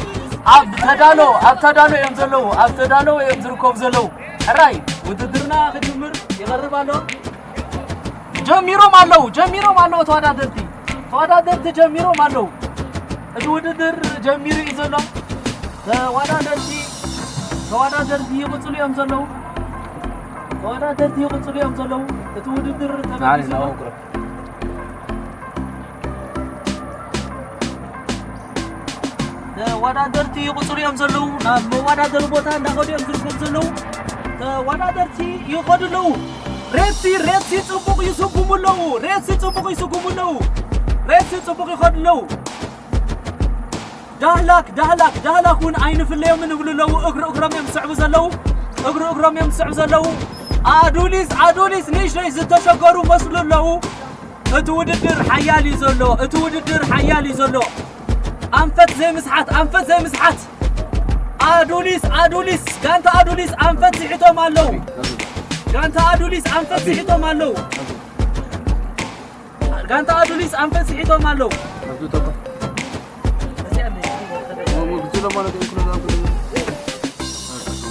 ኣብ ተዳሎ፣ ኣብ ተዳሎ እዮም ዘለዉ፣ ኣብ ተዳሎ እዮም ዝርከቡ ዘለዉ። ሕራይ ውድድርና ክጅምር ይቐርብ ኣሎ። ጀሚሮም ኣለዉ፣ ጀሚሮም ኣለዉ ተወዳደርቲ። ተወዳደርቲ ጀሚሮም ኣለዉ። እቲ ውድድር ጀሚሩ እዩ ዘሎ። ተወዳደርቲ፣ ተወዳደርቲ ይቕጽሉ እዮም ዘለዉ። ተወዳደርቲ ይቕጽሉ እዮም ዘለዉ። እቲ ውድድር ተበጊሱ ኣሎ። ተወዳደርቲ ይቕጽሉ እዮም ዘለዉ። ናብ መወዳደሪ ቦታ እንዳኸዱ እዮም ዝርከቡ ዘለዉ። ተወዳደርቲ ይኸዱ ኣለዉ። ሬሲ፣ ሬሲ ጽቡቕ ይስጉሙ ኣለዉ። ሬሲ ጽቡቕ ይስጉሙ ኣለዉ። ሬሲ ጽቡቕ ይኸዱ ኣለዉ። ዳህላክ፣ ዳህላክ፣ ዳህላክ እውን ኣይንፍለዮምን ይብሉ ኣለዉ። እግሪ እግሮም እዮም ዝስዕቡ ዘለዉ። እግሪ እግሮም እዮም ዝስዕቡ ዘለዉ። ኣዱሊስ፣ ኣዱሊስ ንእሽተይ ዝተሸገሩ መስሉ ኣለዉ። እቲ ውድድር ሓያል እዩ ዘሎ። እቲ ውድድር ሓያል እዩ ዘሎ። ኣንፈት ዘይምስሓት፣ ኣንፈት ዘይምስሓት። ኣዱሊስ፣ ኣዱሊስ፣ ጋንታ ኣዱሊስ ኣንፈት ስሒቶም ኣለዉ። ጋንታ ኣዱሊስ ኣንፈት ስሒቶም ኣለዉ። ጋንታ ኣዱሊስ ኣንፈት ስሒቶም ኣለዉ።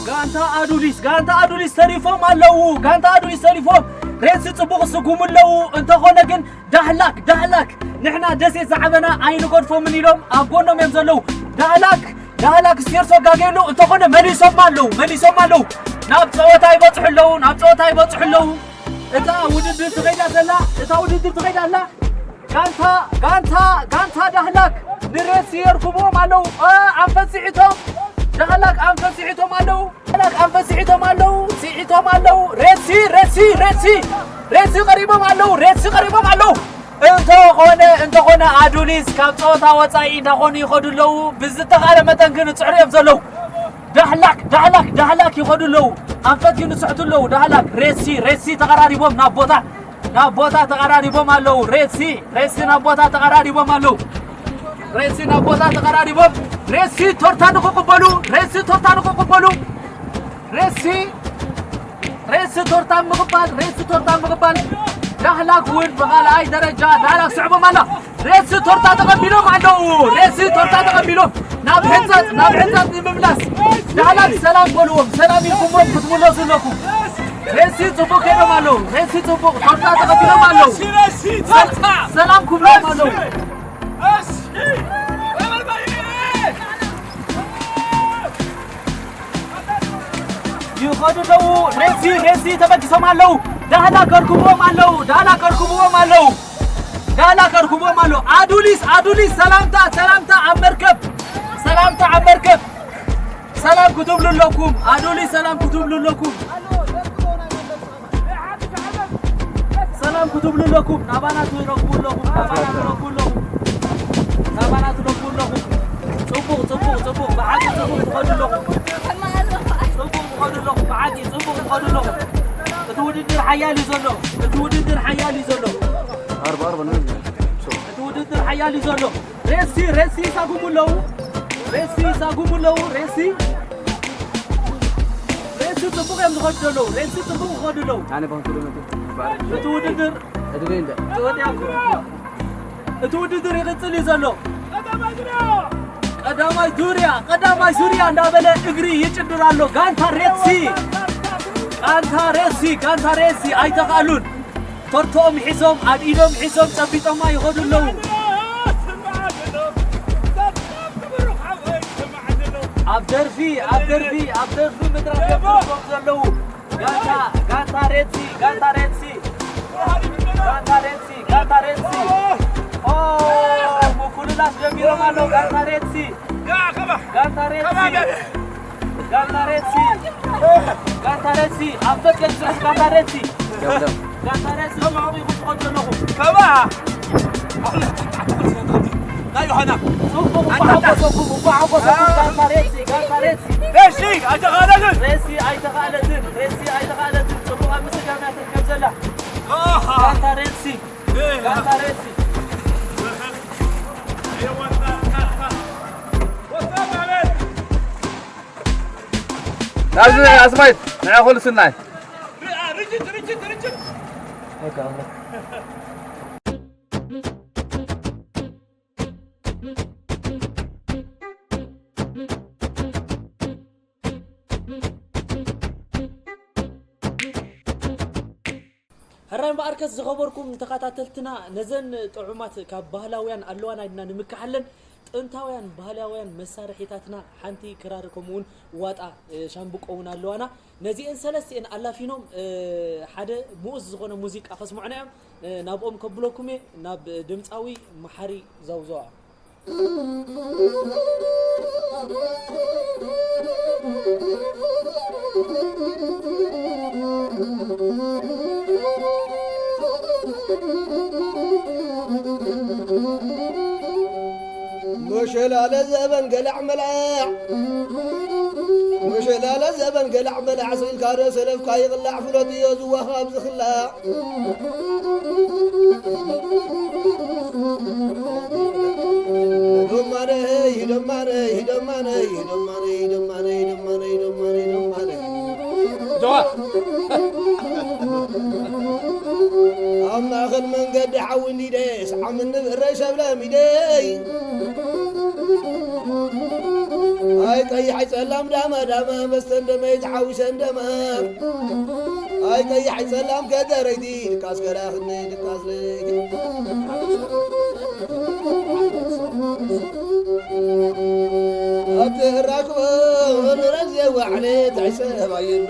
ጋንታ ኣዱሊስ፣ ጋንታ ኣዱሊስ ተሪፎም ኣለዉ። ጋንታ ኣዱሊስ ተሪፎም ሬሲ ጽቡቕ ይስጉሙ ኣለዉ። እንተኾነ ግን ዳህላክ፣ ዳህላክ፣ ንሕና ደሴት ዝዓበና ኣይንገድፎምን ኢሎም ኣብ ጎኖም እዮም ዘለዉ። ዳህላክ፣ ዳህላክ ስቴርሶ ጋጌ ኣለዉ። እንተኾነ መሊሶም ኣለዉ፣ መሊሶም ኣለዉ። ናብ ጸወታ ይበጽሑ ኣለዉ፣ ናብ ጸወታ ይበጽሑ ኣለዉ። እታ ውድድር ትኸይዳ ዘላ፣ እታ ውድድር ትኸይዳ ኣላ። ጋንታ፣ ጋንታ፣ ጋንታ ዳህላክ ንሬሲ የርክብዎም ኣለዉ። እ፣ ኣንፈት ስሒቶም፣ ዳህላክ ኣንፈት ስሒቶም ኣለዉ። ዳህላክ ኣንፈት ስሒቶም ኣለዉ፣ ስሒቶም ኣለዉ። ሬሲ፣ ሬሲ፣ ሬሲ፣ ሬሲ ቀሪቦም ኣለዉ፣ ሬሲ ቀሪቦም ኣለዉ። እንተኾነ፣ እንተኾነ ኣዱሊስ ካብ ጸወታ ወጻኢ እንዳኾኑ ይኸዱ ኣለዉ። ብዝተኻለ መጠን ግን ይጽዕሩ እዮም ዘለዉ። ዳህላክ፣ ዳህላክ፣ ዳህላክ ይኸዱ ኣለዉ። ኣንፈት ግን ይስሕቱ ኣለዉ። ዳህላክ፣ ሬሲ፣ ሬሲ ተቐራሪቦም ናብ ቦታ፣ ናብ ቦታ ተቐራሪቦም ኣለዉ። ሬሲ፣ ሬሲ ናብ ቦታ ተቐራሪቦም ኣለዉ። ሬሲ ናብ ቦታ ተቐራሪቦም። ሬሲ ቶርታ ንኽቕበሉ፣ ሬሲ ቶርታ ንኽቕበሉ። ሬሲ፣ ሬሲ ቶርታ ምቕባል፣ ሬሲ ቶርታ ምቕባል። ዳህላክ እውን ብኻልኣይ ደረጃ ዳህላክ ስዕቦም ኣላ። ሬሲ ቶርታ ተቐቢሎም ኣለዉ። ሬሲ ቶርታ ተቐቢሎም ናብ ሕንጻጽ፣ ናብ ሕንጻጽ ንምምላስ። ዳህላክ ሰላም በልዎም። ሰላም ኢልኩምዎም ክትምለሱ ኣለኩም። ሬሲ ጽቡቕ ከይዶም ኣለዉ። ሬሲ ጽቡቕ ቶርታ ተቐቢሎም ኣለዉ። ሰላም ክብሎም ኣለዉ። ይኸዱ ኣለዉ። ሬሲ፣ ሬሲ ተበጊሶም ኣለዉ። ዳህላክ ከርክብዎም ኣለዉ። ዳህላክ ከርክብዎም ኣለዉ። ዳህላክ ከርክብዎም ኣለዉ። ኣዱሊስ፣ ኣዱሊስ ሰላምታ፣ ሰላምታ ኣብ መርከብ። ሰላምታ ኣብ መርከብ። ሰላም ክትብሉ ኣለኩም። ኣዱሊስ ሰላም ክትብሉ ኣለኩም። ሰላም ክትብሉ ኣለኩም። ናባና ትረኽቡ ኣለኹም። ናባና ትረኽቡ ኣለኹም። ናባና ትረኽቡ ኣለኹም። ጽቡቕ፣ ጽቡቕ፣ ጽቡቕ። ብሓቂ ጽቡቕ ትኸዱ ኣለኹም። ጽቡቕ ትኸዱ ኣለኹም። ብሓቂ ጽቡቕ ትኸዱ ኣለኹም። እቲ ውድድር ሓያል እዩ ዘሎ። እቲ ውድድር ሓያል እዩ ዘሎ። ኣርባ፣ ኣርባ ነው። ሓያል እዩ ዘሎ። ሬሲ፣ ሬሲ ይሳጉሙ ኣለዉ። ሬሲ ይሳጉሙ ኣለዉ። ሬሲ፣ ሬሲ ጽቡቕ እዮም ዝኸዱ ዘለዉ። ሬሲ ጽቡቕ ይኸዱ ኣለዉ። ኣነ ባንኩ ደመቱ። እቲ ውድድር እቲ ወዲያ እኮ። እቲ ውድድር ይቕጽል እዩ ዘሎ። ቀዳማይ ዙርያ፣ ቀዳማይ ዙርያ እንዳበለ እግሪ ይጭድር ኣሎ። ጋንታ ሬሲ፣ ጋንታ ሬሲ፣ ጋንታ ሬሲ ኣይተኻሉን። ቶርቶኦም ሒዞም፣ ኣብ ኢዶም ሒዞም ጨቢጦማ ይኸዱ ኣለዉ። ኣብ ደርፊ፣ ኣብ ደርፊ፣ ኣብ ደርፊ ምድራት እዮም ዘለዉ። ጋንታ፣ ጋንታ ሬድሲ፣ ጋንታ ሬድሲ፣ ጋንታ ሬድሲ፣ ጋንታ ሬድሲ። ኦ፣ ምኩልላት ጀሚሮም ኣለዉ። ጋንታ ሬድሲ፣ ጋንታ ሬድሲ፣ ጋንታ ሬድሲ፣ ጋንታ ሬድሲ። ኣብ ፈቀድ ስራሕ ጋንታ ሬድሲ፣ ጋንታ ሬድሲ። ከምኡ ኢኹም ትኾኑ ዘለኹም። ከማ ናይ ዮሃና። ጽቡቕ፣ እኳ ሓጎሰኩም፣ እኳ ሓጎሰኩም። ጋንታ ሬሲ፣ ጋንታ ሬሲ። ሬሲ ኣይተኻእለትን። ሬሲ ኣይተኻእለትን፣ ሬሲ ኣይተኻእለትን። ጽቡቕ ኣብ ምስጋና ትርከብ ዘላ። ኣሃ። ጋንታ ሬሲ፣ እ። ጋንታ ሬሲ። ናብዚ ኣስማይት ንዓ ኩሉ ስናይ። ርችት፣ ርችት፣ ርችት። ሕራይ እምበኣርከስ ዝኸበርኩም ተኸታተልትና፣ ነዘን ጥዑማት ካብ ባህላውያን ኣለዋና ኢልና ንምክሓለን ጥንታውያን ባህላውያን መሳርሒታትና ሓንቲ ክራር ከምኡ እውን ዋጣ፣ እ፣ ሻምብቆ እውን ኣለዋና። ነዚአን ሰለስቲአን ኣላፊኖም፣ እ፣ ሓደ ምኡዝ ዝኾነ ሙዚቃ ከስምዑና እዮም። እ፣ ናብኦም ከብለኩም እየ፣ ናብ ድምፃዊ መሓሪ ዘውዘዋ። መሸላለ ዘበን ገላዕ መላዕ፣ መሸላለ ዘበን ገላዕ መላዕ፣ ስኢልካ ዶ ሰለፍካ ይቕላዕ፣ ፍለጥዮ ዝዋኻብ ዝኽላዕ። ደማነይ፣ ደማነይ፣ ደማነይ፣ ደማነይ፣ ደማነይ፣ ደማነይ፣ ደማነይ፣ ደማነይ። ጀዋ። ኣብ ማእኸል መንገዲ ሓዊ እንዲደ፣ ሰዓም እንብረይ ሰብለ ሚደይ። ኣይ ቀይሕ ጸላም ዳማ ዳማ፣ መስተን ደመይ ተሓዊሰን ደማ። ኣይ ቀይሕ ጸላም ከደረይቲ፣ ድቃስ ከላኽኒ፣ ድቃስ ለይቲ። ኣብ ትራክቦ ንረዝ የዋዕለ፣ ታይ ሰብ ኣየሉ።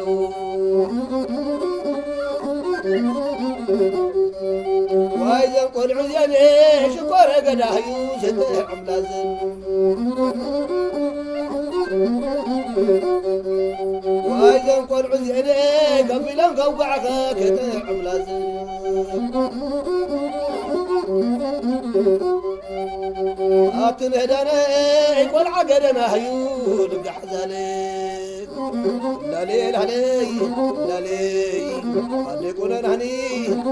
ዋይ ዘን ቆልዑ እዚኣን ሽኮረ ገዳህዩ ዘተዕምላዘን። ዋይ ዘን ቆልዑ እዚኣን ከቢሎም ከውጋዕኸ ከተዕምላዘን። ኣብቲ ምህዳነ ቆልዓ ገደናህዩ ልጋሕ ዛለ። ላሌ ላሌ ላሌ፣ ኣደ ቁነናኒ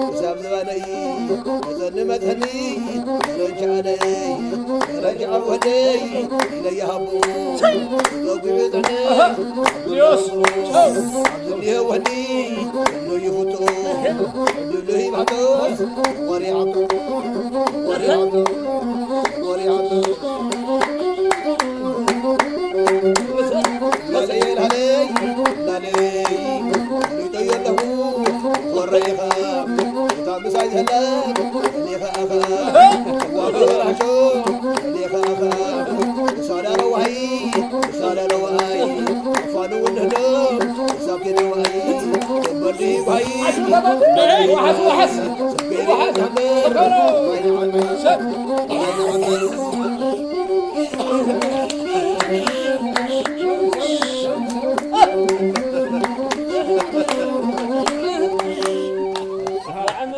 ክሳብ ዝባነይ፣ መጸኒ መጸኒ፣ ረጃ ኣደይ፣ ረጃ ወደይ፣ ኢለያ ሃቦ፣ ጸጉሪ ጽነ፣ ዮስ፣ ኣብዚ እንዲሄ ወዲ፣ እንዶ ይፍቶ፣ እንዶ ይባቶስ፣ ወሪዓቶ፣ ወሪዓቶ፣ ወሪዓቶ። ላለይ ላለይ ላለይ ሪጠዮ ኣለኹ ወረይኻ እታ ምሳይ ዘላ እኔኻ ኣኻ ዋበራሾ እኔኻ ኣኻ ሳዳረዋይ ሳዳረዋይ ፋኑ ውንዶ ሳብ ኬደዋይ በዲ ባይ ዋሓስ ዋሓስ ብጣዕሚ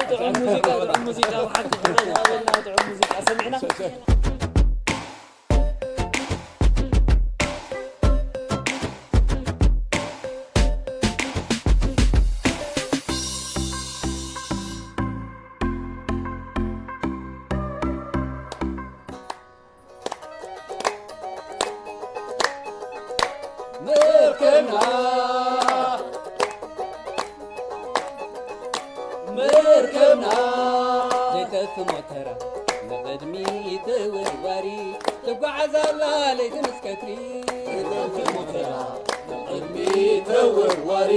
ጥዑም ሙዚቃ፣ ጥዑም ሙዚቃ፣ ብሓቂ ጥዑም ሙዚቃ ሰሚዕና። መርከብና ዘይጠፍ ሞተራ ንቕድሚት ተወርዋሪ ትጓዓዝ ኣላ ለይቲ ምስ ቀትሪ። ዘይጠፍ ሞተራ ንቕድሚት ተወርዋሪ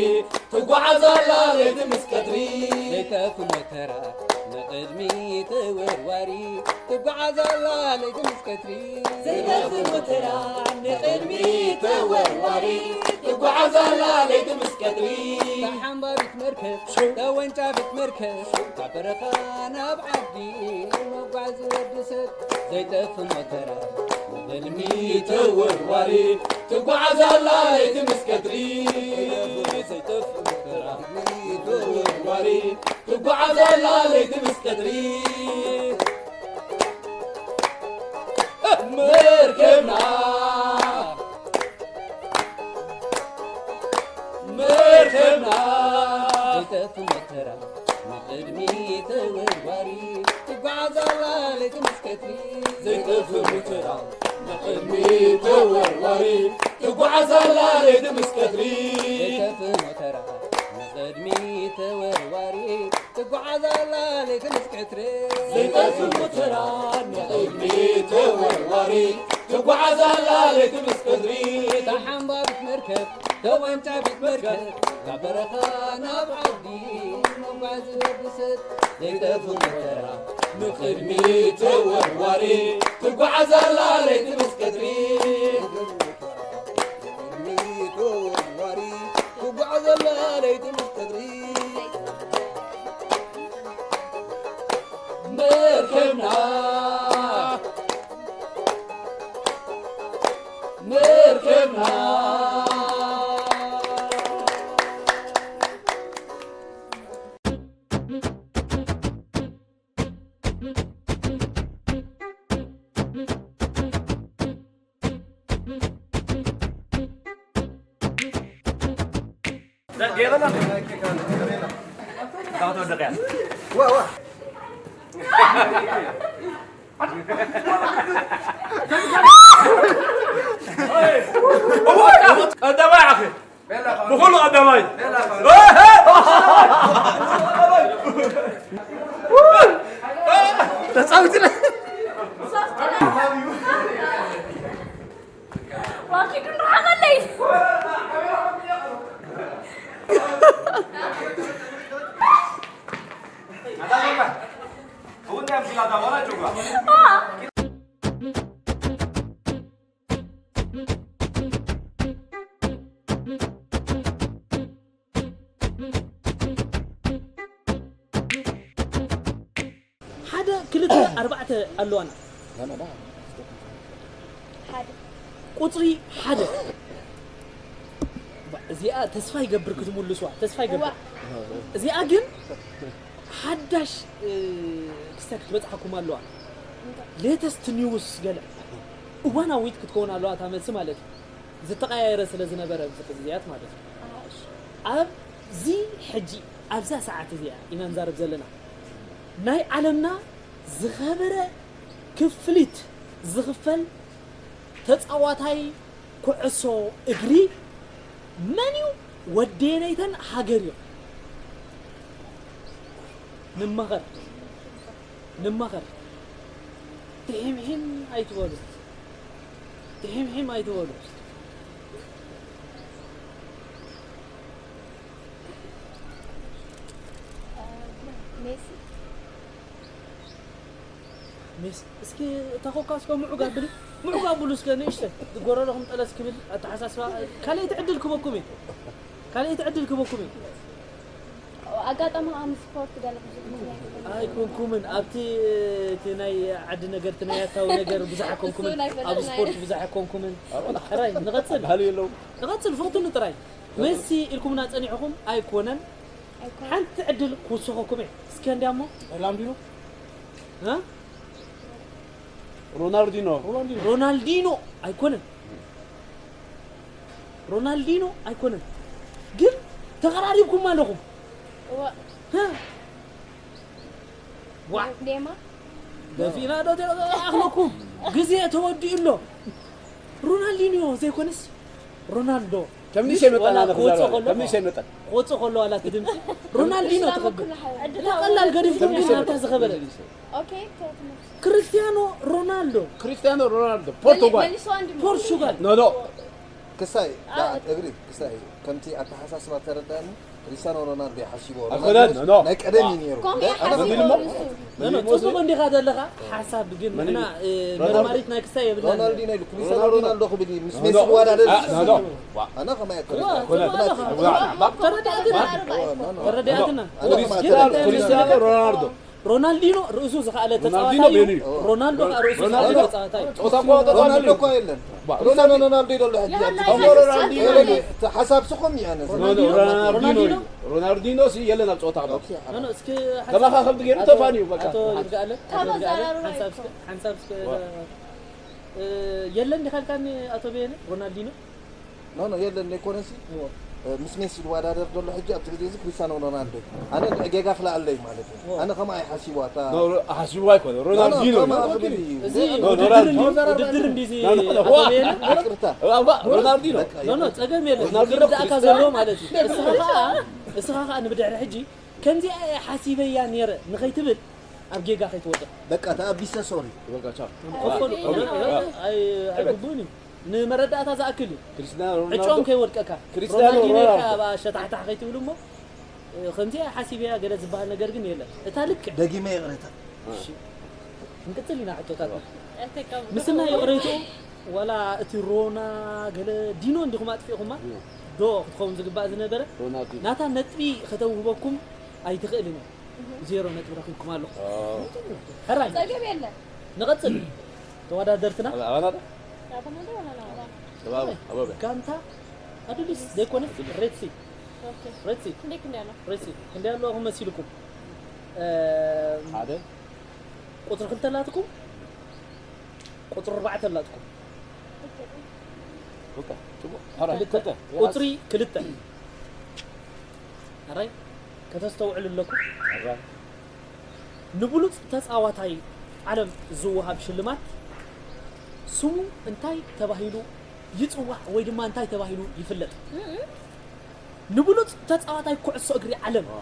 ትጓዓዝ ኣላ ለይቲ ምስ ቀትሪ። ዘይጠፍ ሞተራ ንቕድሚት ተወርዋሪ ትጓዓዝ ኣላ ለይቲ ምስ ቀትሪ። ዘይጠፍ ሞተራ ንቕድሚት ተወርዋሪ ትጓዓዝ ኣላ ለይቲ ምስ ቀትሪ። ተሓንባቢት መርከብ ተወንጫፊት መርከብ ካብ በረኻ ናብ ዓዲ መጓዚ ወዲ ሰብ። ዘይጠፍ ሞተራ ንቕድሚት ተወርዋሪ ትጓዓዝ ኣላ ለይቲ ምስ ቀትሪ። ዘይጠፍ ሞተራ ንቕድሚት ተወርዋሪ ትጓዓዝ ኣላ ለይቲ ምስ ቀትሪ። መርከብና መርከብና ዘይጠፍ ሞተራ ንቕድሚት ተወርዋሪ ትጓዓዝ ኣላ ለይቲ ምስ ቀትሪ። ዘይጠፍ ሞተራ ንቕድሚት ተወርዋሪ ትጓዓዝ ኣላ ለይቲ ምስ ቀትሪ። ዘይጠፍ ሞተራ ንቕድሚት ተወርዋሪ ትጓዓዝ ኣላ ለይቲ ምስ ቀትሪ። ዘይጠፍ ሞተራ ንቕድሚት ተወርዋሪ ትጓዓዝ ኣላ ለይቲ ምስ ቀትሪ። ተሓንባቢት መርከብ ተወንጫፊት መርከብ ካብ በረኻ ናብ ዓዲ መጓዚ ወዲ ሰብ። ዘይጠፍ ሞተራ ንቕድሚት ተወርዋሪ ትጓዓዝ ኣላ ለይቲ ምስ ቀትሪ። ንቕድሚት ተወርዋሪ ትጓዓዝ ኣላ ለይቲ ምስ ቀትሪ። መርከብና መርከብና ቀዳማይ ዓኺ ብኹሉ ቀዳማይ። ተጻዊትና። ዋኪ ክንረሓቐለይ። ሓደ ክልተ ኣርባዕተ ኣለዋና። ሓደ። ቁፅሪ ሓደ። እዚኣ ተስፋ ይገብር ክትምልስዋ፣ ተስፋ ይገብር። እዚኣ ግን ሓዳሽ ክስተት ክትበፅሓኩም ኣለዋ። ሌተስት ኒውስ ገለ እዋናዊት ክትከውን ኣለዋ እታ መልሲ ማለት እዩ። ዝተቐያየረ ስለ ዝነበረ ኣብዚ ግዜያት ማለት እዩ። ኣብዚ ሕጂ ኣብዛ ሰዓት እዚኣ ኢና ንዛረብ ዘለና። ናይ ዓለምና ዝኸበረ ክፍሊት ዝኽፈል ተጻዋታይ ኩዕሶ እግሪ መን እዩ? ወደየነይተን ሃገር እዮም። ንማኸር ንማኸር። ትሒምሒም ኣይትበሉ። ትሒምሒም ኣይትበሉ። ሜሲ። ሜሲ። እስኪ እታ ኮካ እስከ ምዑግ ኣብሊ። ምዑግ ኣብሉ እስከ ንእሽተ። ጎረረኹም ጠለስ ክብል ኣተሓሳስባ። ካልኣይቲ ዕድል ክበኩም እዩ። ካልኣይቲ ዕድል ክበኩም እዩ። ኣጋጣሚ ኣብ ስፖርት ገለ ብዙሕ እንትን ኣይኮንኩምን። ኣብቲ እቲ ናይ ዓዲ ነገር፣ እቲ ናይ ኣታዊ ነገር ብዙሕ ኣይኮንኩምን። እሱ ናይ ፈለጥ ኣብ ናይ ስፖርት ብዙሕ ኣይኮንኩምን። ጥራይ ንቐጽል። ባህሊ የለውም። ንቐጽል፣ ፈትኑ ጥራይ። ሜሲ ኢልኩምና ጸኒሕኹም ኣይኮነን። ኣይኮነን። ሓንቲ ዕድል ክውስኸኩም እየ። እስከ እንድያ እሞ። ኦርላንዲኖ? እ? ሮናልዲኖ። ሮናልዲኖ። ሮናልዲኖ ኣይኮነን። ሮናልዲኖ ኣይኮነን። ግን ተቐራሪብኩም ኣለኹም። እዋ። እ? ዋ። ኔማ? ደፊና ዶ ተኣኽለኩም? ግዜ ተወዲኡ ኣሎ። ሮናልዲኖ ዘይኮነስ ሮናልዶ። ከም ንእሽተይ መጠን ኣነ ክዛረብ፣ ከም ንእሽተይ መጠን። ክወፅእ ከሎ ዋላ እቲ ድምፂ ሮናልዲኖ ትኸብር። ቀላል ገዲፍኩም ናብታ ዝኸበረ። ኦኬ፣ ተወት። ክርስቲያኖ ሮናልዶ። ክርስቲያኖ ሮናልዶ፣ ፖርቱጋል። መሊስዋ እንዲ ፖርቹጋል። ኖ፣ ኖ። ክሳይ፣ ዳ-፣ እግሪ፣ ክሳይ፣ ከምቲ ኣተሓሳስባ ተረዳእኒ፣ ክሪስቲያኖ ሮናልዶ ይሓስቦ። ኣይኮነን፣ ኖ፣ ኖ። ናይ ቀደም እዩ ነይሩ። ከምኡ ኣነ ይሓስቦ ክብል እሞ፣ ንሱ። ኖ፣ ኖ፣ ጽቡቕ እንዲኻ ዘለኻ፣ ሓሳብ ግን መን ንሕና፣ እዩ? እ፣ ሮናልዶ። መርማሪት ናይ ክሳይ የብልናን። ሮናልዲኖ ኢሉ፣ ክሪስቲያኖ ሮናልዲኖ። ሮናልዶ ክብል እዩ፣ ምስ ኖ፣ ሜሲ ኖ። ይወዳደር። አ፣ ኖ፣ ኖ። ኣነ ከማይ ዋ፣ ኣይኮነን። ዋ፣ ተረዳእትና። ዋ፣ ኖ፣ ኖ። ተረዳእትና። ኖ፣ ኖ። ኣነ ከማይ ክሪስቲያኖ፣ ኣይኮነን። ክሪስቲያኖ ሮናልዶ። ሮናልዲኖ ርእሱ ዝኸኣለ ሮናልዲኖ ተጻዋታይ እዩ። በይኑ እዩ። ሮናልዶ ከኣ ርእሱ ሮናልዶ ዝኸኣለ ተጻዋታይ እዩ። ጾታ እኮ ኣውጥቶ ሮናልዶ ኣልዩ። እኮ የለን። ባ-፣ ሮናልዶ፣ ሮናልዶ ይደሎ ሕጂ። የላ፣ እቲ ሓሳብ ስኹም እዩ ኣነ። ኖ፣ ኖ፣ ሮናልዲኖ ሮናልዲኖ እዩ። እዩ። ሮናልዲኖ ሲ የለን ኣብ ጾታ ክሎ። ኦኬ፣ ኖ፣ ኖ፣ እስኪ ከማኻ ከምቲ ገይሩ ኣቶ፣ ተፋንዩ በቃ። ኣቶ ይርጋኣለም፣ ካብ ኣቶ ይርጋኣለም፣ ኣዘራርባ ሓንሳብ እዩ። እስኪ፣ ሓንሳብ እስኪ፣ ዋ። እ፣ የለን ዲኻ ኢልካኒ ኣቶ በየነ ሮናልዲኖ? ኖ፣ ኖ፣ የለን፣ ኣይኮነሲ። እዎ። እ፣ ምስ ሜሲ ዝወዳደር ዘሎ ሕጂ ኣብቲ ግዜ እዚ ክሪስቲያኖ ሮናልዶ እዩ። ኣነ ጌጋ ክልኣለይ ማለት እዩ። እዎ። ኣነ ከምኣ ይሓሲቡ ኣታ ኖ፣ ሮ-፣ ሓሲቡ ኣይኮነ፣ ኖ፣ ኖ፣ ሮናልዲኖ ከምኣ እዩ። ክብል እዩ። እዚ ኖ፣ ኖ፣ ውድድር ሮናልዲኖ። እንዲ-፣ ውድድር እንዲዚ ኖ፣ ኖ፣ ኖ፣ ኣቶ ዋ። በየነ? ይቅርታ። ዋ፣ ዋ፣ ሮናልዲኖ። በቃ፣ ኖ፣ ኖ፣ ጸገም የለን። ሮናልዲኖ ክርዳእካ ክሪስቲያኖ። ዘሎ ማለት እዩ። እስኻ ኸኣ፣ እስኻ ኸኣ ንብድሕሪ ሕጂ ከምዚ እየ ሓሲበያ ነይረ ንኸይትብል ኣብ ጌጋ ከይትወድቕ። በቃ፣ ተኣቢሰ፣ ሶሪ። በቃ፣ ቻው። ከፈሉ። ኣይ፣ ኣይ፣ ኣይግቡእን እዩ። ንመረዳእታ ዝኣክል እዩ። ክርስቲያኖ ሮናልዶ። ዕጫኦም ከይወድቀካ። ክርስቲያኖ ሮናልዲኖ ኢልካ ሮናልዶ። ኣብ ኣሸታሕታሕ ከይትብል እሞ፣ እ፣ ከምዚ ሓሲበያ ገለ ዝበሃል ነገር ግን የለን። እታ ልክዕ። ደጊመ ይቕሬታ። እሺ። ክንቅጽል ኢና ሕቶታትና። ምስና ይቕሬትኡ፣ ዋላ እቲ ሮና ገለ ዲኖ እንዲኹም ኣጥፊእኹማ? እ። ዶ ክትኸውን ዝግባእ ዝነበረ? ሮናልዲኖ። ናታ ነጥቢ ከተውህበኩም ኣይትኽእልን እያ። ዜሮ ነጥቢ ረኺብኩም ኣለኹም። ኦ። ሕራይ። ጸገም የለን። ንቐጽል። ተወዳደርትና። ኣባ-፣ ኣባና ዶ? ኣባና ዶ? ኣባና ዶ? ኣባና። ኣባና። ጋንታ ኣዱሊስ ዘይኮነ? ኣዱሊስ። ሬድ ሲ። ኦኬ። ሬድ ሲ። ክንደይ ክንደይ ኣሎ? ሬድ ሲ። ክንደይ ኣለኹም መሲልኩም? እ፣ ሓደ። ቁጽሪ ክልተ ኣላትኩም? ቁጽሪ ኣርባዕተ ኣላትኩም። በቃ፣ ጽቡቕ። ሕራይ፣ ክልተ። ክልተ። ቁጽሪ ክልተ። ሕራይ፣ ከተስተውዕሉ ኣለኩም። ሕራይ። ንብሉጽ ተጻዋታይ ዓለም ዝወሃብ ሽልማት ስሙ እንታይ ተባሂሉ ይጽዋዕ ወይ ድማ እንታይ ተባሂሉ ይፍለጥ? እም። ንብሉጽ ተጻዋታይ ኩዕሶ እግሪ ዓለም። ዋ።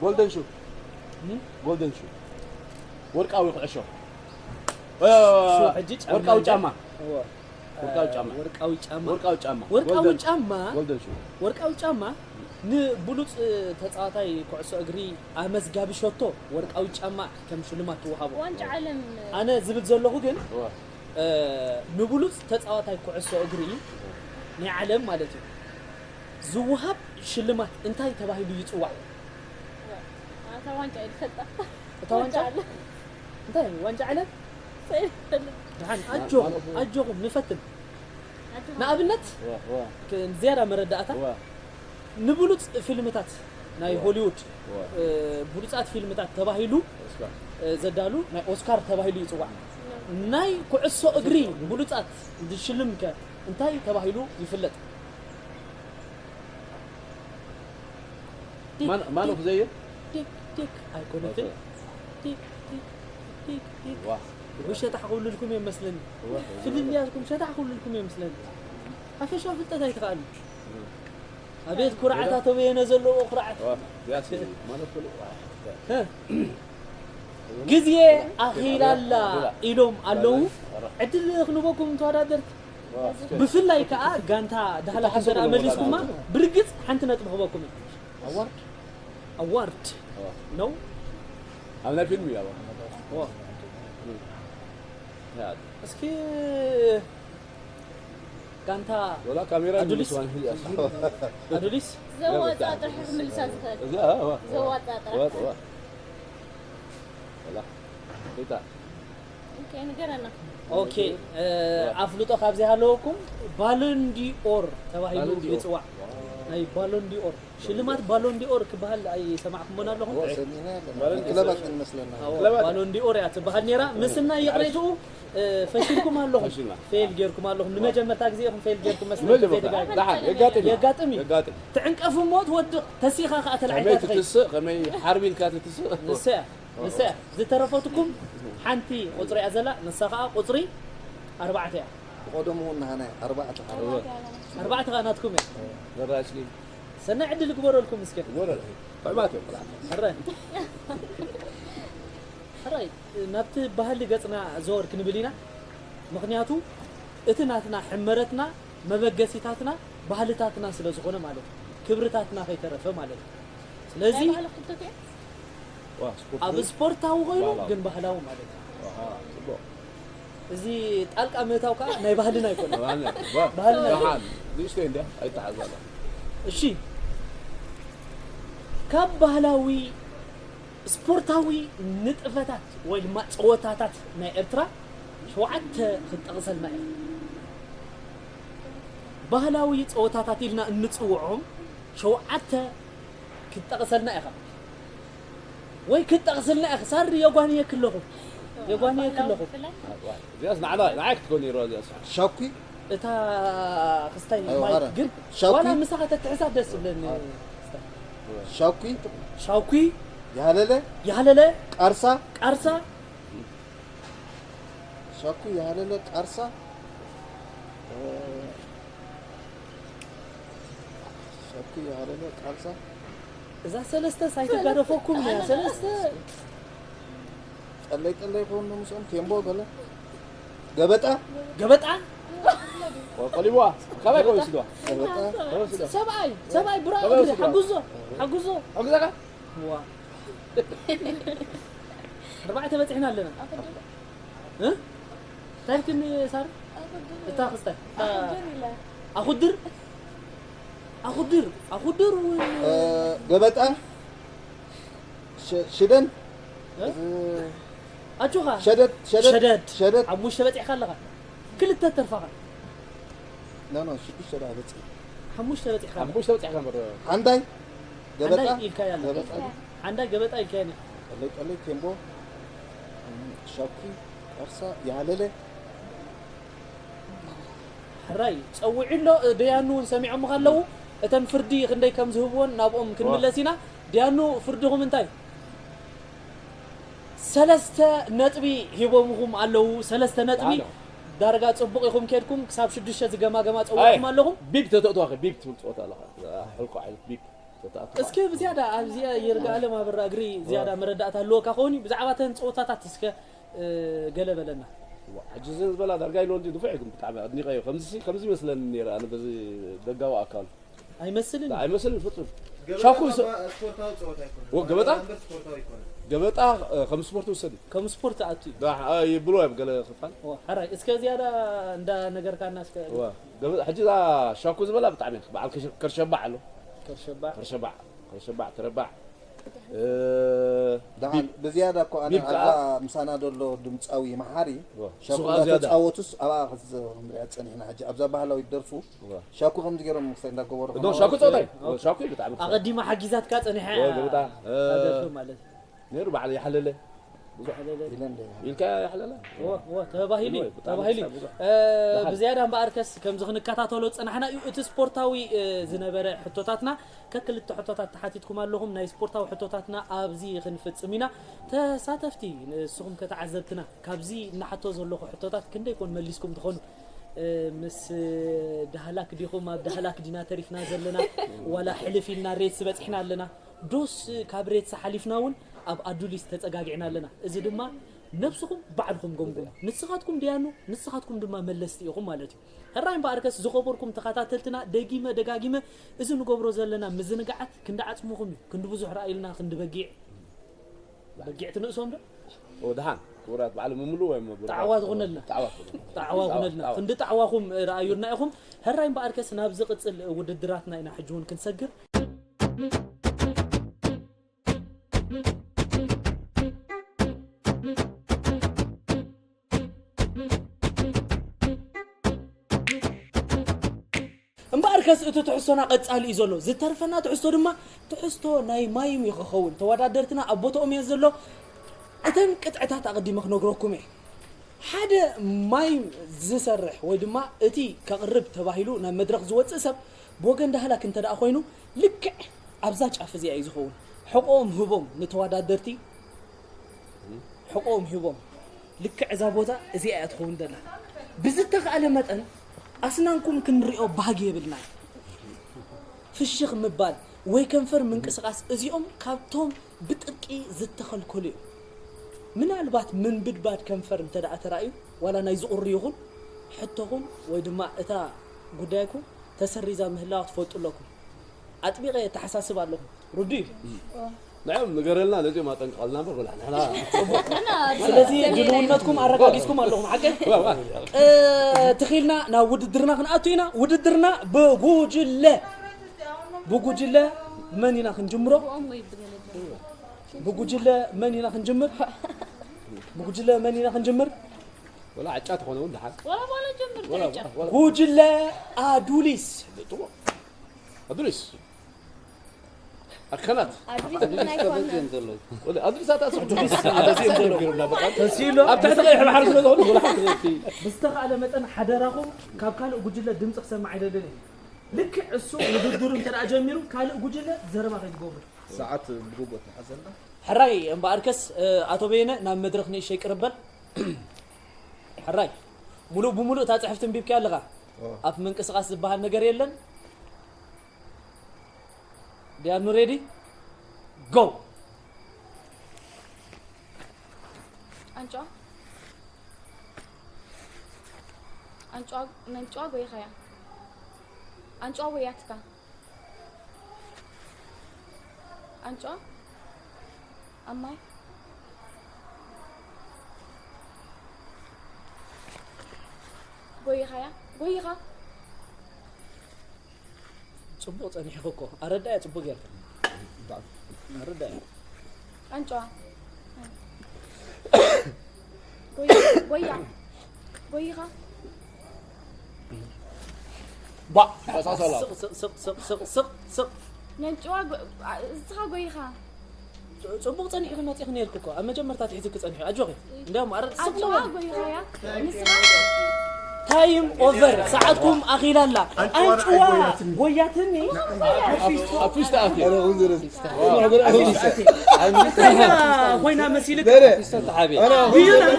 ጎልደን ሹት። እም? ጎልደን ሹት። ወርቃዊ ኩዕሾ። እ፣ ሹ፣ ሕጂ ጫማ ወርቃዊ እንደ-፣ ጫማ። እወ። ወርቃዊ ጫማ። ወርቃዊ ጫማ። ወርቃዊ ጫማ። ወርቃዊ ጎልደን። ጫማ። ጎልደን ሹት። ወርቃዊ ጫማ ንብሉጽ ተጻዋታይ ኩዕሶ እግሪ ኣመዝጋቢ ሸቶ ወርቃዊ ጫማ ከም ሽልማት ትወሃቦ። ዋንጫ ዓለም። ኣነ ዝብል ዘለኹ ግን፣ እወ። እ፣ ንብሉጽ ተጻዋታይ ኩዕሶ እግሪ ናይ ዓለም ማለት እዩ። ዝወሃብ ሽልማት እንታይ ተባሂሉ ይጽዋዕ? ኣታ ዋንጫ እየ ዝፈልጣ። እታ ዋንጫ? ዋንጫ ዓለም። እንታይ? ዋንጫ ዓለም? ሰይፈልጥ። ደሓን፣ ኣጆኹም፣ ኣጆኹም፣ ንፈትን። ኣጆኹም። ንኣብነት፣ ዋ፣ ዋ። ክ-፣ ዝያዳ መረዳእታ፣ ዋ። ንብሉጽ ፊልምታት ናይ ዋ። ሆሊውድ፣ ዋ። እ፣ ብሉጻት ፊልምታት ተባሂሉ፣ ኦስካር። እ፣ ዘዳሉ ናይ ኦስካር ተባሂሉ ይጽዋዕ። ዋ። ናይ ኩዕሶ እግሪ ብሉጻት ዝሽልም ከ እንታይ ተባሂሉ ይፍለጥ? ዲክ፣ ማን፣ ማን ዲክ፣ ኦፍ ዘ የር? ዲክ፣ ዲክ፣ ኣይኮነትን። ኦኬ። ዲክ፣ ዲክ፣ ዲክ፣ ዲክ። ዋ። ወይ ሸታሕ ክብልልኩም እዮም መስለኒ። ዋ። ፍልልያትኩም ሸታሕ ክብልልኩም እዮም መስለኒ። ሓፈሻዊ ፍልጠት ኣይተኻእሉ። እም። ኣቤት ኩርዓት፣ ኣቶ በየነ ዘለዎ ኩርዓት። ዋ፣ ያስ፣ ማለት ኩሉ፣ ዋ። እ። ግዜ ኣኺላላ ኢሎም ኣለዉ። ዕድል ክንበኩም ተወዳደርቲ። ብፍላይ ከኣ ጋንታ ዳህላክ እንተ ደኣ መሊስኩማ፣ ብርግጽ ሓንቲ ነጥቢ ክበኩም እዩ። ኣዋርድ? ኣዋርድ ዋ። ነው። ኣብ ናይ ፊልም እዩ፣ ኣዋ። ዋ። ያ። እስኪ ጋንታ ወላ ካሜራ ኣዱሊስ? ይመስላል። ኣዱሊስ? ዘዋጻ ጥራሕ ክምልሳ ዝኽእል። እዛ፣ ኣዋ። ዘዋጻ ጥራሕ። ወላ፣ ወላ። ወላ። ጌታ። ኦኬ፣ ንገረና። ኦኬ፣ እ፣ ኣፍልጦ ካብ ዘይሃለወኩም ባሎን ዲኦር ተባሂሉ ባሎን ዲኦር። ይጽዋዕ። ናይ ባሎን ዲኦር ሽልማት ባሎን ዲኦር ክበሃል ኣይሰማዕኩሞን ኣለኹም? ኦ፣ ሰሚዕና ኣለና። ባሎን ዲኦር። ክለባት እንመስለና። ኣዎ፣ ክለባት። ባሎን ዲኦር እያ ትበሃል ነይራ። ምስናይ ይቕሬትኡ፣ እ፣ ፈሺልኩም ኣለኹም። ፈሺልና። ፌል ጌርኩም ኣለኹም። ንመጀመርታ ግዜ ኢኹም ፌል ጌርኩም መስለኒ። መጀመርታ። ተደጋጋሚ። ደሓን፣ የጋጥም እዩ። የጋጥም እዩ። የጋጥም። ትዕንቀፍ እሞ ትወድቕ፣ ተሲኻ ከኣ ተላዒልካ ከመይ ትኸይድ። ትትስእ፣ ከመይ ሓርቢልካ ትትስእ። ንሳ እያ፣ ንሳ እያ። ዝተረፈትኩም ሓንቲ ቁጽሪ እያ ዘላ፣ ንሳ ከኣ ቁጽሪ ኣርባዕተ እያ። ብቐደሙ እውን ንሃና ኣርባዕተ። ኣርባዕተ ከዓ ናትኩም እያ። ዘራስሊ ሰናይ ዕድል ግበረልኩም እስከ። ወረደ። ዕማት እዮም። ሕራይ ሕራይ ናብቲ ባህሊ ገፅና ዘወር ክንብል ኢና። ምክንያቱ እቲ ናትና ሕመረትና መበገሲታትና ባህልታትና ስለ ዝኾነ ማለት እዩ። ክብርታትና ከይተረፈ ማለት እዩ። ስለዚ ናይ ባህሊ ክልተ እኮ እዩ። ዋ፣ ስፖርት ኣብ እውን ስፖርታዊ ኮይኑ ባህላዊ። ግን ባህላዊ ማለት እዩ። ኣሃ፣ ጽቡቕ። እዚ ጣልቃ ምእታው ከዓ ናይ ባህልና ኣይኮነ። ማለት ዋ፣ ባህልና ደሓን፣ ንእሽተይ እንድያ፣ ኣይተሓዛላ። እሺ ካብ ባህላዊ ስፖርታዊ ንጥፈታት ወይ ድማ ፀወታታት ናይ ኤርትራ ሸውዓተ ክትጠቕሰልና ኢኻ። ባህላዊ ፀወታታት ኢልና እንፅውዖም ሸውዓተ ክትጠቕሰልና ኢኻ ወይ ክትጠቕስልና ኢኻ። ሳሪ የጓንየክ ኣለኹ የጓንየክ ኣለኹ። እዚኣስ ንዓና ንዓይ ክትኮን ነይርዋ እዚኣስ። ሻኩ፣ እታ ክስታይ ኣይዋ፣ ማይ ኣረ። ግን ሻኩ? ዋላ ምሳኻ ተትሕዛ ደስ ዝብለኒ። ሻኩ፣ ሻኩ ያለለ፣ ያለለ ቃርሳ፣ ቃርሳ ሻኩ፣ ያለለ፣ ቃርሳ፣ ሻኩ፣ ያለለ፣ ቃርሳ። እዛ ሰለስተ ሳይተጋደፈኩም እያ ሰለስተ ጠለይ ጠለይ ይኸውን ምስኦም ቴምቦ ገለ ገበጣ ገበጣ ቆሊዋ ካባይ ከወስድዋ። ገበጣ ሰብኣይ ሰብኣይ ብራ ሰብኣይ እግሪ ወስድዋ። ሓጉዞ ሓጉዞ ኣግዛካ ዋ ኣርባዕተ በፂሕና ኣለና እ? እንታይ ኢልክኒ ሳር እታ ክስታይ እታ ኣኹድር ኣኹድር ኣኹድር እውን ገበጣ ሽደን ኣጆኻ ሸደድ ሸደድ ሸደድ ሸደድ ሓሙሽተ በፂሕካ ኣለኻ ክልተ ተርፋኻ ኖ ኖ ሽዱሽተ ደኣ በፂ ሓሙሽተ በፂሕካ ኣለኻ ሓሙሽተ በፂሕካ እምበር ሓንዳይ ገበጣ ሓንዳይ ኢልካያ ኣለኻ ገበጣ ሓንዳይ ገበጣ ኢልካያ ነኻ ጠለይ ጠለይ ቴምቦ ሻኩ ቀርሳ ያለለ ሕራይ ጸዊዑ ኣሎ ደያኑ እውን ሰሚዖምኻ ኣለዉ እተን ፍርዲ ክንደይ ከም ዝህብዎን ናብኦም ክንምለስ ኢና ደያኑ ፍርድኹም እንታይ ሰለስተ ነጥቢ ሂቦምኹም ኣለዉ ሰለስተ ነጥቢ ኣነ። ዳርጋ ጽቡቕ ኢኹም ኬድኩም ክሳብ ሽዱሽተ ዝገማገማ ጸዊዕኩም ኣለኹም ቢብ ተተእትዋ ቢብ ትብል ፀወታ ኣለኻ ሕልኮ ዓይነት ቢብ ተተኣትዋ እስኪ ብዝያዳ ኣብዚኣ ይርጋኣለም ኣብራ እግሪ ዝያዳ መረዳእታ ኣለወካ ከውን ብዛዕባ ተን ፀወታታት እስከ ገለ በለና ሕጂ እዚ ዝበላ ዳርጋ ኢሎ እንዲ ንፉዕ ግን ብጣዕሚ ኣድኒቀዮ ከምዚ ከምዚ ይመስለኒ ነይረ ኣነ በዚ ደጋዊ ኣካል ኣይመስልን ኣይመስልን ፍጹም ሻኩ ይሰ- ስፖርታዊ ፀወታ ኣይኮነን ወ- ገበጣ? እምበር ስፖርታዊ ኣይኮነን ገበጣ እ፣ ከም ስፖርት ውሰድ እዩ ከም ስፖርት ኣትዩ ዳ- እ፣ ይብሉ እዮም ገለ ክፋል ሕራይ እስከ ዝያዳ እንዳ ነገርካና እስከ ወ፣ ገበ- ሕጂ እዛ ሻኩ ዝበላ ብጣዕሚ እየ በዓል ከሽ- ከርሸባዕ ኣሎ ከርሸባዕ ከርሸባዕ ከርሸባዕ ተረባዕ እ፣ ደሓን ብዝያዳ እኮ ኣነ ቢብ ከዓ? ኣብዛ ምሳና ዘሎ ድምፃዊ መሓሪ ወ፣ ሻኩ ሱቕ ዝያዳ። እንዳተፃወቱስ ኣብኣ ክንሪኣ ፀኒሕና ሕጂ ኣብዛ ባህላዊ ደርፉ ወ። ሻኩ ከምዚ ገይሮም ክሳይ እንዳገበሩ ዶ ሻኩ ፀወታ እዩ ወ፣ ሻኩ እዩ ብጣዕሚ ክሳብ- ኣቐዲማ ሓጊዛትካ ፀኒሐ ወ፣ ገበጣ እ፣ ታደርፊ ማለት እዩ ነይሩ በዓል ይሓለለ ሓለለ። ኢልካ ይሓለለ ወ- ወ፣ ተባሂሉ እዩ፣ ብጣዕሚ ተባሂሉ እዩ። ክሳብ ብዙሕ። እ፣ ደሓን። ብዝያዳ እምበኣርከስ ከምዚ ክንከታተሎ ዝፀናሕና እዩ እቲ ስፖርታዊ እ፣ ዝነበረ ሕቶታትና ከክልተ ሕቶታት ተሓቲትኩም ኣለኹም ናይ ስፖርታዊ ሕቶታትና ኣብዚ ክንፍፅም ኢና ተሳተፍቲ ንስኹም ከተዓዘብትና ካብዚ እናሓቶ ዘለኹ ሕቶታት ክንደይ ኮን መሊስኩም ትኾኑ እ፣ ምስ ዳህላክ ዲኹም ኣብ ዳህላክ ዲና ተሪፍና ዘለና ዋላ ሕልፍ ኢልና ሬትስ በፂሕና ኣለና ዶስ ካብ ሬትስ ሓሊፍና እውን ኣብ ኣዱሊስ ተፀጋጊዕና ኣለና እዚ ድማ ነብስኹም ባዕልኹም ገምግሙ ንስኻትኩም ደያኑ ንስኻትኩም ድማ መለስቲ ኢኹም ማለት እዩ ሕራይ እምበኣርከስ ዝኸበርኩም ተኸታተልትና ደጊመ ደጋጊመ እዚ ንገብሮ ዘለና ምዝንጋዓት ክንዲ ዓፅምኹም እዩ ክንዲ ብዙሕ ረኣዩልና ክንዲ በጊዕ በጊዕ ትንእሶም ዶ ወ፣ ደሓን ክቡራት በዓል ምምሉ ወይ መ- ጣዕዋ ትኹነልና። ጣዕዋ ትኹነልና። ጣዕዋ ኩነልና ክንዲ ጣዕዋኹም ረኣዩልና ኢኹም ሕራይ እምበኣርከስ ናብ ዝቕፅል ውድድራትና ኢና ሕጂ እውን ክንሰግር እምበኣርከስ እቲ ትሕዝቶና ቀጻሊ እዩ ዘሎ ዝተርፈና ትሕዝቶ ድማ ትሕዝቶ ናይ ማይም እዩ ክኸውን ተወዳደርትና ኣብ ቦታኦም እየ ዘሎ እተን ቅጥዕታት ኣቐዲመ ክነግረኩም እየ ሓደ ማይም ዝሰርሕ ወይ ድማ እቲ ከቕርብ ተባሂሉ ናብ መድረኽ ዝወፅእ ሰብ ብወገን ዳህላክ እንተ ደኣ ኮይኑ ልክዕ ኣብዛ ጫፍ እዚኣ እዩ ዝኸውን ሕቆኦም ህቦም ንተወዳደርቲ ሕቆኦም ሂቦም ልክዕ እዛ ቦታ እዚኣ እያ ትኸውን ዘላ ብዝተኻእለ መጠን ኣስናንኩም ክንሪኦ ባህጊ የብልናን። ፍሽኽ ምባል ወይ ከንፈር ምንቅስቓስ እዚኦም ካብቶም ብጥብቂ ዝተኸልከሉ እዮም። ምናልባት ምንብድባድ ከንፈር እንተ ደኣ ተራእዩ ዋላ ናይ ዝቑሪ ይኹን ሕቶኹም ወይ ድማ እታ ጉዳይኩም ተሰሪዛ ምህላዋ ክትፈልጡ ኣለኩም። ኣጥቢቐ የተሓሳስብ ኣለኹ። ርዱ እዩ። ንዕም ንገረልና ነዚኦም ኣጠንቅቐልና እምበር ብላ ንሕና ስለዚ ድልውነትኩም ኣረጋጊጽኩም ኣለኹም ሓቀ ትኺልና ናብ ውድድርና ክንኣቱ ኢና። ውድድርና ብጉጅለ ብጉጅለ መን ኢና ክንጅምሮ? ብጉጅለ መን ኢና ክንጅምር? ብጉጅለ መን ኢና ክንጅምር? ወላ ዕጫ ተኾነ እውን ደሓን። ወላ ባላ ጀምር ወላ ደረጃ። ወላ ጉጅለ ኣዱሊስ። ኣዱሊስ ኣከናት ኣድሪስ ግን ኣይኮነን። ወላ ኣዱሊስ ኣታ ስቕ ኣዱሊስ ኣታ ስቕ ተሲሎ ኣብ ትሕቲ ቀይሕ ባሕሪ ስለ ዝኾነ ወላ ሓንቲ ብዝተኻእለ መጠን ሓደራኹም ካብ ካልእ ጉጅለ ድምፂ ክሰማዕ ኣይደልን እዩ። ልክዕ እሱ ውድድሩ እንተ ደኣ ጀሚሩ ካልእ ጉጅለ ዘረባ ከይትገብሩ። ሰዓት ብግቡእ ተሓዘልና። ሕራይ እምበኣርከስ ኣቶ በየነ ናብ መድረኽ ንእሸይ ቅርበል። ሕራይ ሙሉእ ብሙሉእ እታ ጽሕፍቲ እንቢብኪያ ኣለኻ። ኣፍ ምንቅስቓስ ዝበሃል ነገር የለን። ዲያኑ ሬዲ ጎ። ኣንጫ ኣንጫ ነንጫ ጎይኻያ ኣንጫ ወያትካ ኣንጫ ኣማይ ጎይኻያ ጎይኻ ጽቡቕ ጸኒሕኺ እኮ ኣረዳእያ ጽቡቕ ጌርካ ኣረዳእያ ኣንጫ ጎያ ጎያ ጎይኻ ባዕ ተሳሰላ ስቕ ስቕ ስቕ ስቕ ስቕ ስቕ ነንጭዋ ጎ- አ- እስኻ ጎይኻ ጽቡቕ ጸኒሕኺ መጺኺ ነይርኪ እኮ ኣብ መጀመርታ ትሒዝኪ ጸኒሑ ኣጆኺ እንዲያውም ኣረ ስቕ ኣንጭዋ በል ጎይኻያ ንስኻ ታይም ኦቨር ሰዓትኩም ኣኺላ ኣላ ኣንጭዋ ጎያትኒ ኣብ ፊስታ ኣትዩ ኮይና መሲልክ ተሓቢ ብዩና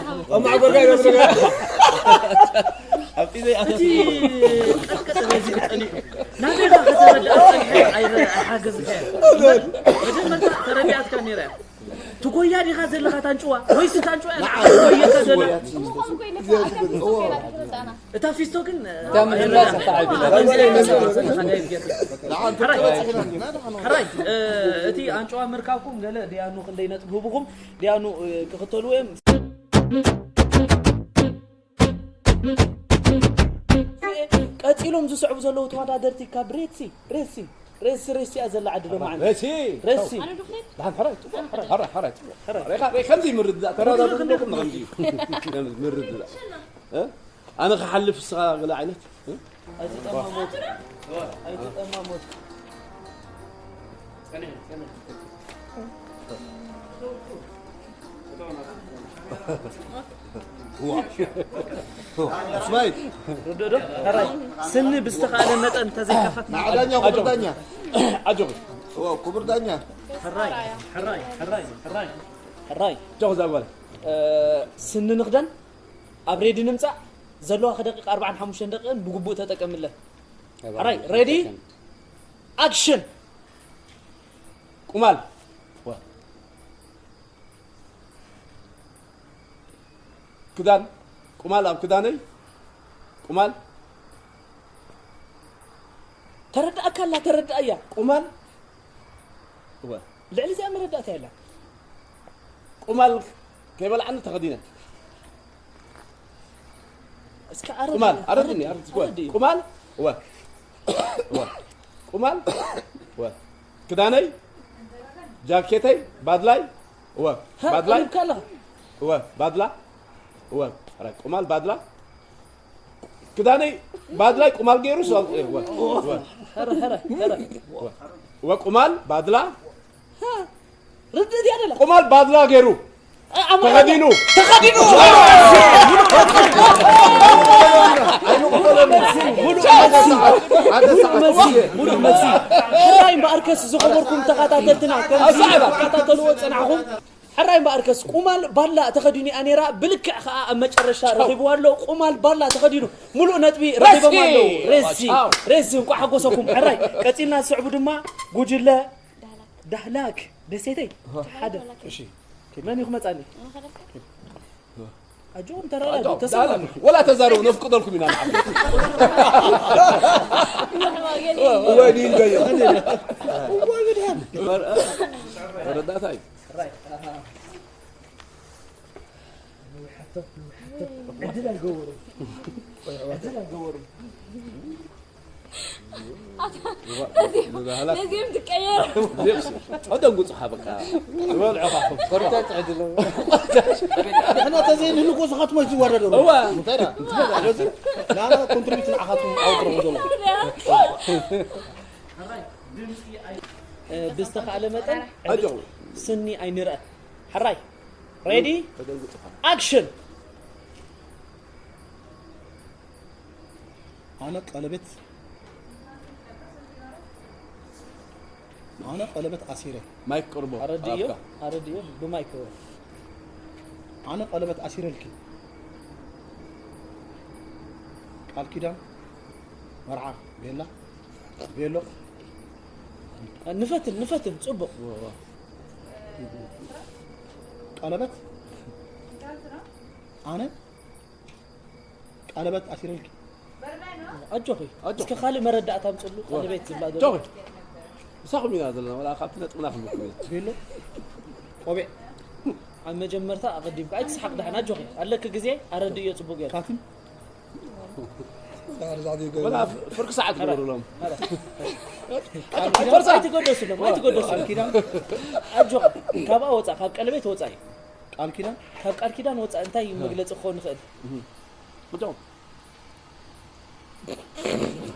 ኣብቲ ዘይኣተ እቲ ቀጥቀጠ በዚ ቀሊኡ ናበይካ ከተረድኣ ጸኒሐ ኣይሓገዝካዮ መጀመርታ ተረዲኣትካ ነይራ እያ ትጎያ ዲኻ ዘለኻ ታንጭዋ ወይስ ታንጭዋ እያ ንዓኻ ትጎየካ ዘላ እሞ ከምኡ ኮይነ ኣከም ትሰከና ተረዳና እታ ፊስቶ ግን እታ ምሕላስ ኣታ ዓቢ ሕራይ እቲ ኣንጭዋ ምርካብኩም ገለ ዲያኑ ክንደይ ነጥቢ ህብኹም ዲያኑ ክኽተሉ እዮም ቀፂሎም ዝስዕቡ ዘለዉ ተወዳደርቲ ካብ ሬሲ ሬሲ ሬሲ ሬሲ እያ ዘላ ዓዲ ሎማዓንቲ ሬሲ ሬሲ ደሓን ሕራይ ጽቡቕ ሕራይ ሕራይ ጽቡቕ ሕራይ ሬኻ ሬ ከምዚ ምርድዳእ ተራዳዱ ዘለኩም ከምዚ እዩ ምርድዳእ እ ኣነ ክሓልፍ ስኻ ገለ ዓይነት እ ኣይትጠማሞት ኣይትጠማሞት ስማይ ርድኦ ዶ ሕራይ ስኒ ብዝተኻእለ መጠን ተዘይከፈት ንዓዳኛ ክቡር ዳኛ ኣጆኺ እዎ ክቡር ዳኛ ሕራይ ሕራይ ሕራይ ሕራይ ሕራይ ጆኽ ዛጓል ስኒ ንኽደን ኣብ ሬዲ ንምጻእ ዘለዋ ከደቂቕ ኣርባዓን ሓሙሽተን ደቂቕን ብግቡእ ተጠቀምለን ሕራይ ሬዲ ኣክሽን ቁማል ክዳን ቁማል ኣብ ክዳነይ ቁማል ተረዳእካ ኣላ ተረዳእያ ቁማል ልዕሊ እዚኣ መረዳእታ የላ ቁማል ከይበልዓኒ ተኸዲነ እስከ ኣረድ ቁማል ኣረድኒ ኣረድ ቁማል እወ እወ ቁማል እወ ክዳነይ ጃኬተይ ባድላይ እወ ባድላይ ካላ እወ ባድላ እወ ቁማል ባድላ ክዳነይ ባድላይ ቁማል ገይሩ እወ እወ ሀረ ሀረ ሀረ እወ ቁማል ባድላ ርድእት ያደላ ቁማል ባድላ ገይሩ ተኸዲኑ ተኸዲኑ ሙሉእ መልሲ ሕራይ እምበኣርከስ ዝኸበርኩም ተኸታተልትና ከምዚ ተኸታተልዎ ፀናሕኹም ሕራይ እምበኣርከስ ቁማል ባላ ተኸዲኑ እያ ነይራ። ብልክዕ ከኣ ኣብ መጨረሻ ረኺብዋ ኣሎ። ቁማል ባላ ተኸዲኑ ሙሉእ ነጥቢ ረኺቦም ኣለዉ። ሬሲ፣ ሬሲ፣ እንቋዕ ሓጎሰኩም። ሕራይ፣ ቀጺልና ዝስዕቡ ድማ ጉጅለ ዳህላክ ደሴተይ። ሓደ። እሺ። መን እዩ ክመጻኒ? ኣጆም ተረጋጉ፣ ተሰማሙ። ወላ ተዛረቡ፣ ነፍቅደልኩም ኢና ንዓኹም። እዋይ፣ ዲን ገዮ። እዋይ፣ ብድሃን። መረዳእታ እዩ። ዕድል ኣይገበሩን። ዕድል ኣይገበሩን። ብባህላት ነዚኦም ትቀየር። ኣደንጉጽኻ በቃ። ዝበልዑኻ። ኮርታ ትዕድሎ። ንሕና ተዘይንህሉ እኮ ዝኻትሞ ይዝወረደሩ። እዋ። እንታይ ደኣ? ስለዚ ናና ኮንትሪቢዩት ንዓኻትኩም ዓወት ረኹ ዘሎ። እ፣ ብዝተኻእለ መጠን ኣጆኹም። ስኒ ኣይንርአ። ሕራይ። ሬዲ? ተደንጉጽኻ። ኣክሽን! ኣነ ቀለቤት፣ ኣነ ቀለቤት ኣሲረ። ማይክ ቅርቦ፣ ኣረድዮ፣ ኣረድዮ፣ ብማይክ። ኣነ ቀለቤት ኣሲረልኪ። ቃል ኪዳን፣ መርዓ፣ ቤላ፣ ቤሎ። ንፈትን፣ ንፈትን፣ ጽቡቕ። ቀለበት፣ ኣነ ቀለበት ኣሲረልኪ። ኣጆኺ፣ ኣጆኺ። እስከ ካልእ መረዳእታ ኣምጽሉ፣ ቀለቤት ዝብላ ዘሎ። ኣጆኺ። ምሳኹም ኢና ዘለና፣ ወላ ካብቲ ነጥብና ክንብኩም ኢና። ቤሎ፣ ቆቢዕ። ኣብ መጀመርታ ኣቐዲምካ፣ ኣይትስሓቕ ደሓን፣ ኣጆኺ። ኣለኪ ግዜ፣ ኣረድእዮ ጽቡቕ ገይሩ። ካትም። ወላ ፍርቂ ሰዓት ግበሩሎም። ኣጆኺ፣ ኣይትገደሱሎም፣ ኣይትገደሱሎም። ኣጆኺ፣ ካብኣ ወጻእ፣ ካብ ቀለቤት ወጻኢ። ቃል ኪዳን? ካብ ቃል ኪዳን ወጻኢ እንታይ መግለጺ ክኸውን ይኽእል? እቶም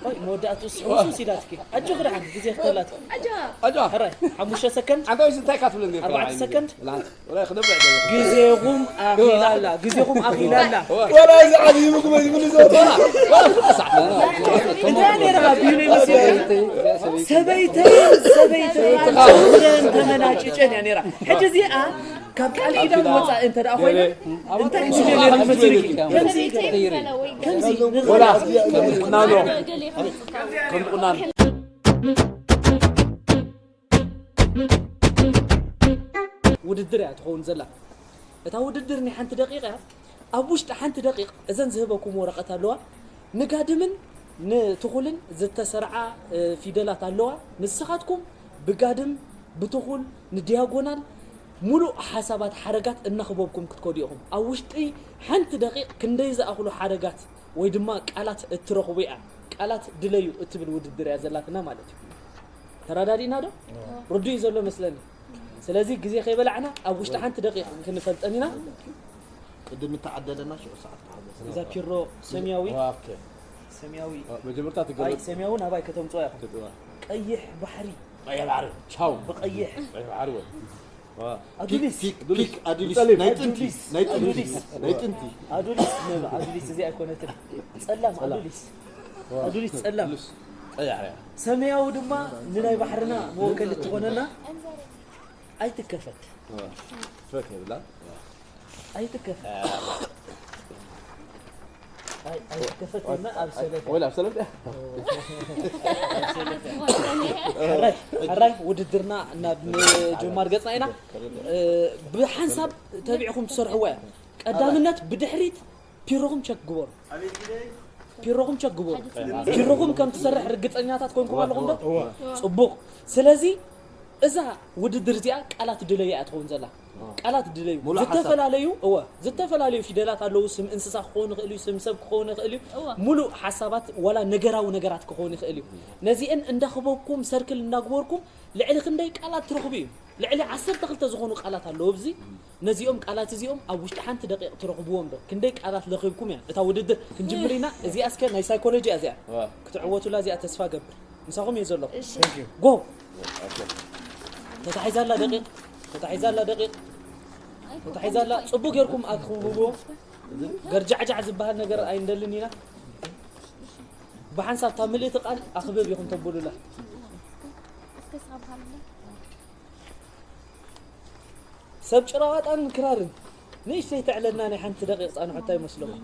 ቆይ፣ መወዳእትኡ ስሕውስውስ ኢላትኪ። ኣጆኺ ደሓን፣ ግዜ ክተላትኪ። ኣጆ። ሕራይ፣ ሓሙሽተ ሰከንድ። ኣንታ ወይስ እንታይ ካትብለኒ? ኣርባዕተ ሰከንድ። ወላ ክነብዕ ደሎ። ግዜኹም ኣኺላ ኣላ፣ ግዜኹም ኣኺላ ኣላ። ወላ እዚ ዓዚሙ ክመ-፣ ይብሉ ዘሎ። እዚኣ ነይራ፣ ቢሉ ይመስል። ሰበይተይ፣ ሰበይተይ፣ ተመናጭጨን እያ ነይራ። ሕጂ እዚኣ ካብ ቃል ኪዳን ወጻኢ እንተ ደኣ ኮይና፣ እንታይ ክስምዕ ነይሩ ይመስልኪ? ከምዚ፣ ከምዚ፣ ወላ፣ ከምዚ ቁናኖ፣ ከምዚ ቁናኖ። ውድድር እያ ትኸውን ዘላ። እታ ውድድር ናይ ሓንቲ ደቂቕ እያ። ኣብ ውሽጢ ሓንቲ ደቂቕ እዘን ዝህበኩም ወረቐት ኣለዋ። ንጋድምን ንትኹልን ዝተሰርዓ፣ እ፣ ፊደላት ኣለዋ። ንስኻትኩም ብጋድም፣ ብትኹል፣ ንዲያጎናል ሙሉእ ሓሳባት ሓረጋት እናኽበብኩም ክትከዱ ኢኹም። ኣብ ውሽጢ ሓንቲ ደቂቕ ክንደይ ዝኣኽሉ ሓረጋት ወይ ድማ ቃላት እትረኽቡ እያ። ቃላት ድለዩ እትብል ውድድር እያ ዘላትና ማለት እዩ። ተረዳዲእና ዶ? ርዱእ እዩ ዘሎ መስለኒ። ስለዚ ግዜ ከይበላዕና ኣብ ውሽጢ ሓንቲ ደቂቕ ክንፈልጠን ኢና። ቅድም እተዓደለና ሽዑ ሰዓት ክሓልፍ። እዛ ፒሮ ሰማያዊ፣ ኦኬ። ሰማያዊ። መጀመርታ ኣይ፣ ትገለጽ። ሰማያዊ ናባይ ከተምጽኦ ኢኹም። ትጥዋ። ቀይሕ ባሕሪ። ቀይሕ ባሕሪ። ቻው። ብቐይሕ። ቀይሕ ባሕሪ ወይ። ዋ። ኣዱሊስ። ፒክ፣ ፒክ፣ ኣዱሊስ። ብጸሊም። ናይ ጥንቲ። ኣዱሊስ። ናይ ጥንቲ። ኣዱሊስ። ናይ ጥንቲ። ኣዱሊስ፣ ነባ፣ ኣዱሊስ እዚኣ ኣይኮነትን። ጸላም፣ ጸላም። ኣዱሊስ። ዋ። ኣዱሊስ ጸላም። ኣዱሊስ። ቀያሕ እያ። ሰማያዊ ድማ ንናይ ባሕርና መወከሊ ትኾነና። ኣይትከፈት። ዋ። ፈት የብላ። ኣይትከፈት። ኣይ፣ ኣይትከፈት ኢልና ኣብ ሰለፍ። ወላ ኣብ ሰለፍ። ሕራይ፣ ሕራይ ውድድርና ናብ ምጅማር ገጽና ኢና። እ፣ ብሓንሳብ ተቢዕኹም ትሰርሕዋ እያ። ቀዳምነት ብድሕሪት ፒሮኹም ቸክ ግበሩ። ፒሮኹም ቸክ ግበሩ። ፒሮኹም ከም ትሰርሕ ርግጸኛታት ኮይንኩም ኣለኹም ዶ? እወ። ጽቡቕ። ስለዚ እዛ ውድድር እዚኣ ቃላት ድለዩ እያ ትኸውን ዘላ። ቃላት ድለዩ። ሙሉእ ሓሳብ። ዝተፈላለዩ፣ እወ፣ ዝተፈላለዩ ፊደላት ኣለዉ። ስም እንስሳ ክኸውን ይኽእል እዩ፣ ስም ሰብ ክኸውን ይኽእል እዩ። እወ። ሙሉእ ሓሳባት ዋላ ነገራዊ ነገራት ክኸውን ይኽእል እዩ። ነዚአን እንዳኽበብኩም፣ ሰርክል እንዳግበርኩም ልዕሊ ክንደይ ቃላት ትረኽቡ እዩ። ልዕሊ ዓሰርተ ክልተ ዝኾኑ ቃላት ኣለዉ ኣብዚ። ነዚኦም ቃላት እዚኦም ኣብ ውሽጢ ሓንቲ ደቂቕ ትረኽብዎም ዶ? ክንደይ ቃላት ለኺብኩም እያ እታ ውድድር? ክንጅምር ኢና። እዚኣ እስከ ናይ ሳይኮሎጂ እያ እዚኣ። ዋ። ክትዕወቱላ እዚኣ ተስፋ ገብር። ምሳኹም እየ ዘለኹ። እሺ። Thank you። ጎ። ኦኬ። ተታሒዛላ ደቂቕ። ተታሒዛላ ደቂቕ። ተታሒዛላ። ጽቡቕ ጌርኩም ኣክብብዎ። ገርጃዕጃዕ ዝበሃል ነገር ኣይንደልን ኢና። ብሓንሳብ እታ ምልእቲ ቃል ኣኽብብ ኢኹም ተብሉላ። እስከ ሳብሃልና። ሰብ ጭራዋጣን ክራርን ንእሽተይ ተዕለልና ናይ ሓንቲ ደቂቕ ጻንሖታ ይመስለኩም?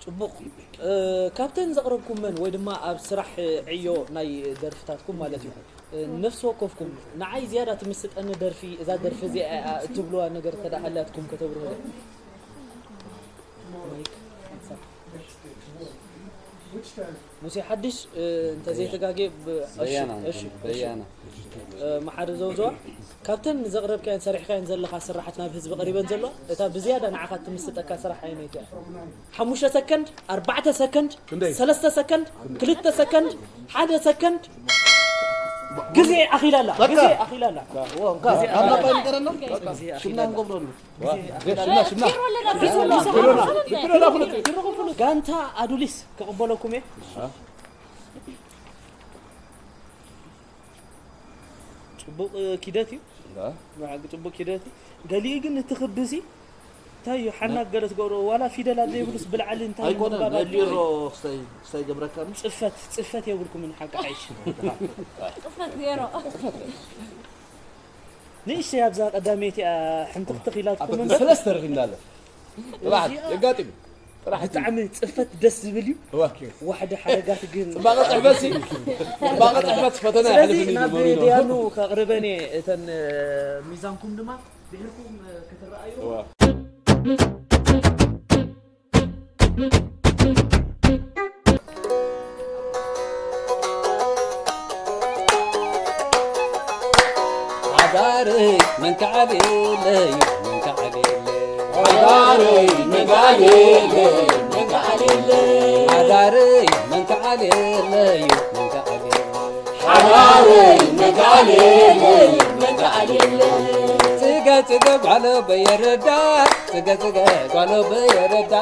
ጽቡቕ። እ፣ ካብተን ዘቕረብኩመን ወይ ድማ ኣብ ስራሕ ዕዮ ናይ ደርፍታትኩም ማለት እዩ፣ እ፣ ነፍሲ ወከፍኩም ንዓይ ዝያዳ ትምስጠኒ ደርፊ፣ እዛ ደርፊ እዚኣ እያ እትብልዋ ነገር እንተ ደኣ ሃልያትኩም ከተብርሁለይ? ማይክ። ሙሴ ሓድሽ፣ እ፣ እንተ ዘይተጋጌ ብ-፣ እሺ፣ በያና፣ እሺ፣ እሺ። በያና። እ፣ መሓሪ ዘውዘዋ፣ ካብተን ዘቕረብካየን ሰሪሕካየን ዘለኻ ስራሓት ናብ ህዝቢ ቀሪበን ዘለዋ፣ እታ ብዝያዳ ንዓኻ ትምስጠካ ስራሕ ኣየነይቲ እያ? ሓሙሽተ ሰከንድ፣ ኣርባዕተ ሰከንድ፣ ክንደይ? ሰለስተ ሰከንድ፣ ክልተ ሰከንድ፣ ሓደ ሰከንድ። ግዜ ኣኺላ ኣላ፣ በቃ። ግዜ ኣኺላ ኣላ። ግዜ ኣኺላ ኣላ። ሽምና ንገብረሉ። ሽምና፣ ሽምና። ጋንታ ኣዱሊስ ክቕበለኩም እየ። ጽቡቕ ኪደት እዩ። ብሓቂ ጽቡቕ ኪደት እዩ። ገሊኡ ግን እቲ ክብሲ እንታይ እዩ? ሓናት ገለ ትገብሮ፣ ዋላ ፊደላት ዘይብሉስ ብላዕሊ እንታይ እዩ ኣይኮነን፣ ምግባር ናይ ኣለዎ? ቢሮ ክስታይ፣ ክስታይ ገብረካ ዶ? ጽፈት፣ ጽፈት የብልኩምን ሓቂ ሓይሽ። ጽፈት ዜሮ። ንእሽተይ ኣብዛ ቀዳመይቲ እያ ሕንትኽትኽ ኢላትኩም እምበር። ሰለስተ ረኺብና ኣሎ። ጥራሕ እዚኣ የጋጥም። ጥራሕ ብጣዕሚ ጽፈት ደስ ዝብል እዩ። እዋ። ዋሕዲ ሓረጋት ግን ጽባቐ ጽሕፈት ሲ፣ ጽባቐ ጽሕፈት ፈተና ስለዚ የሕልፍኒ እዩ ናብ በሪዶ። ደያኑ ከቕርበን እየ። እተን፣ እ፣ ሚዛንኩም ድማ ድሕርኩም፣ እ፣ ክትረኣዩ። እዋ። ሓዳረይ መንከዓሌለይ፣ መንከዓሌለይ። ሓዳረይ መንከዓሌለይ፣ መንከዓሌለይ። ሓዳረይ መንከዓሌለይ፣ መንከዓሌለይ። ሓዳረይ መንከዓሌለይ፣ መንከዓሌለይ። ጽገ ጽገ ጓሎ በየረዳ፣ ጽገ ጽገ ጓሎ በየረዳ።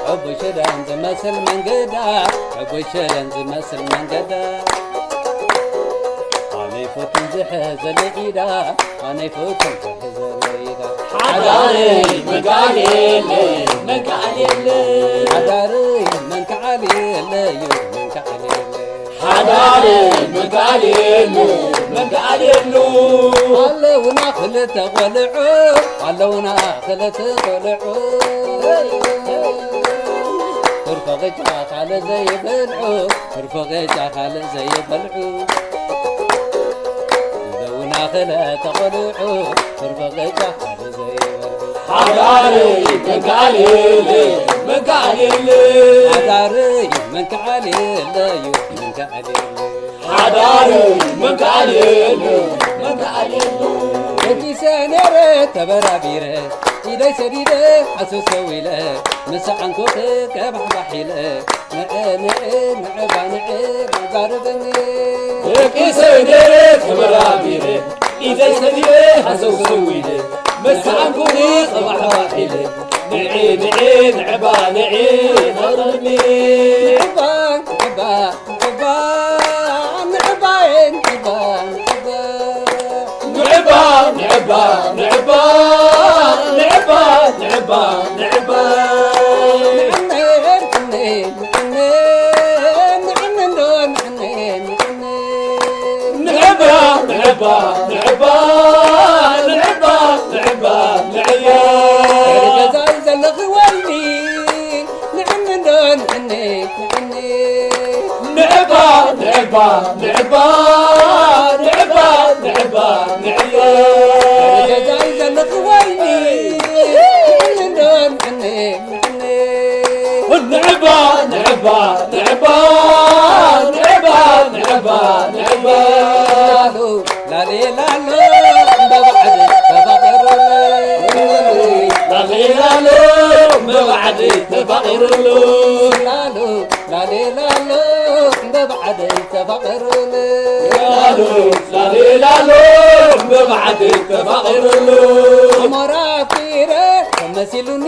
ሕቡይ ሽደን ዝመስል መንገዳ፣ ሕቡይ ሽደን ዝመስል መንገዳ። ኣነ ይፈቱን ዝሕዘለይ ኢዳ፣ ኣነ ይፈቱን ዝሕዘለይ ኢዳ። ሓዳረይ መንከዓሌለይ፣ መንከዓሌለይ። ሓዳረይ መንከዓሌለይ፣ መንከዓሌለይ። ሓዳረይ መንከዓሌሉ፣ መንከዓሌሉ። ኣለውና ክልተ ቆልዑ፣ ኣለውና ክልተ ቆልዑ። ትርፎ ቅጫ ካልእ ዘይበልዑ፣ ትርፎ ቅጫ ካልእ ዘይበልዑ። ኣለውና ክልተ ቆልዑ፣ ትርፎ ቅጫ ካልእ ዘይበልዑ። ሓዳረይ መንከዓሌለ፣ መንከዓሌለ። ሓዳረይ መንከዓሌለዩ፣ መንከዓሌለ። ሓዳረይ መንከዓሌለ፣ መንከዓሌለ። ደቂሰ ነይረ ተበራቢረ፣ ኢደይ ሰዲደ ሓሰሰው ኢለ፣ ምስ ዓንኮኸ ከባሕባሕ ኢለ፣ ንዐ ንዐ ንዐባ ንዐ ዛረበኒ። ደቂሰ ነይረ ተበራቢረ፣ ኢደይ ሰዲደ ሓሰሰው ኢለ፣ ምስ ዓንኮኸ ከባሕባሕ ኢለ፣ ንዐ ንዐ ንዐባ ንዐ ዛረበኒ። ንዐባ ንዐባ ንዕባ፣ ንዕባየ ንዕባ፣ ንዕባ። ንዕባ፣ ንዕባ፣ ንዕባ፣ ንዕባ፣ ንዕባ። ንዕነ፣ ንዕነ፣ ንዕነ፣ ንዕነ፣ ንዕነ፣ ንዕነ። ንዕባ፣ ንዕባ፣ ንዕባ፣ ንዕባ፣ ንዕባ። ገዛይ ዘለኺ ወይኒ፣ ንዕነ እንዶ ንዕነ፣ ንዕነ። ንዕባ፣ ንዕባ፣ ንዕባ፣ ንዕባ፣ ንዕባ፣ ንዕባ። ገዛይ ዘለኺ ወይኒ፣ ንዕነ እንዶ ንዕነ፣ ንዕነ። ንዕባ፣ ንዕባ፣ ንዕባ፣ ንዕባ፣ ንዕባ፣ ንዕባ። ላሉ፣ ላሌ ላሎ፣ እንደ ባዕድ ተፋቐሩለ። ላሌ ላሎ፣ እንደ ባዕድ ተፋቐሩሉ። ላሉ፣ ላሌ ላሎ፣ እንደ ባዕድ ተፋቐሩለ። ላሉ፣ ላሌ ላሎ፣ እንደ ባዕድ ተፋቐሩሉ። ሞራ ፊረ፣ ተመሲሉኒ፣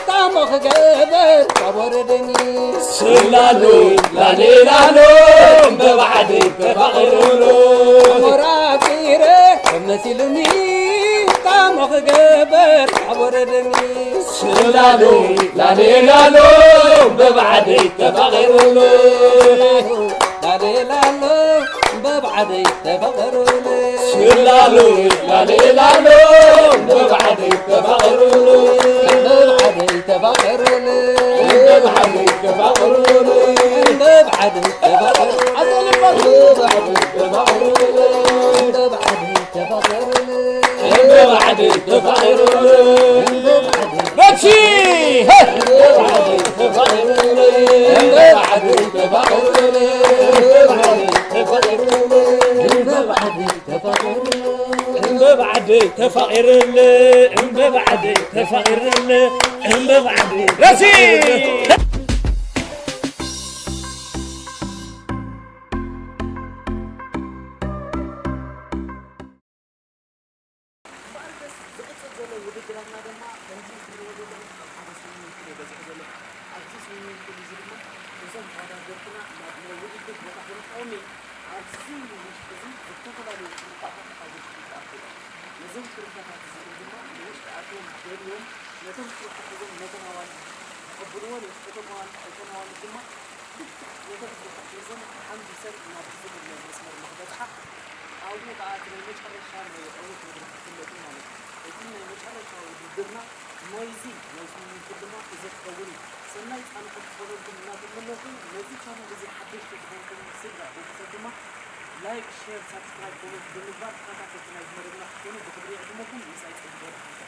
ጣሞ ክገበር ካብ ወረደኒ። ስላሉ ላሌ ላሎ እምበባዕዲ ተፋቒሩሉ። ሞራ ፊረ መሲሉኒ ጣሞ ክገበር ካብ ወረደኒ። ስላሉ ላሌ ላሎ እምበባዕዲ ተፋቒሩሉ። ላሌ ላሎ በብዓደይ ተፋቐሩለይ። ስላሉ ላሌላሎ በብዓደይ ተፋቐሩለይ። በብዓደይ ተፋቐሩለይ። በብዓደይ ተፋቐሩለይ። በብዓደይ ተፋቐሩለይ። በብዓደይ ተፋቐሩለይ። በብዓደይ ተፋቐሩለይ። በብዓደይ ነፍሲ! ሄ! እምበባዓደይ ተፋቒርለ፣ እምበባዓደይ ተፋቒርለ፣ እምበባዓደይ ነፍሲ! እምበኣርከስ ዝቕጽል ዘሎ ውድድራትና ድማ ከምዚ ትርእይዎ ዘለኹም ኣብ ሓደ ስዊሚንግ ፑል እዩ በጺሑ ዘሎ። ኣብዚ ስዊሚንግ ፑል እዚ ድማ እዞም ተወዳደርትና ናብ ናይ ውድድር ቦታ ክልእኽዎም እየ። ኣብዚ ውሽጢ እዚ ዝተፈላለዩ ሽሩባታት ኣብ ውሽጢ ይኣትዉ እዮም። ነዞም ሽሩባታት እዚኦም ድማ ንውሽጢ ኣትዮም ደልዮም ነቶም ሽሩባ ሒዞም ነተን ኣዋልድ ክቕብልወን እዮም። እቶም ኣዋልድ እተን ኣዋልድ ድማ ልክዕ ነተን ሽሩባ ሒዘን ተሓንቢሰን ናብዚ ዝብል ናይ መስመር ንክበጽሓ ኣብኡ ከኣ እቲ ናይ መጨረሻ ናይ ዕዉት መድረኽ ክፍለጥ እዩ ማለት እዩ። እቲ ናይ መጨረሻ ውድድርና ናይዚ ናይ ስዊሚንግ ፑል ድማ እዚ ክኸውን እዩ። ሰናይ ጻንሖት ክኾነልኩም እናተመነኹ፣ ነዚ ቻነል እዚ ሓደሽቲ ዝኾንኩም ስድራ ቤተሰብ ድማ ላይክ፣ ሼር፣ ሳብስክራይብ፣ ኮመንት ብምግባር ተኸታተልቲ ናይዚ መደብና ክትኮኑ ብኽብሪ ይዕድመኩም። ምሳይ ጸጊ ገብረሃንቀ።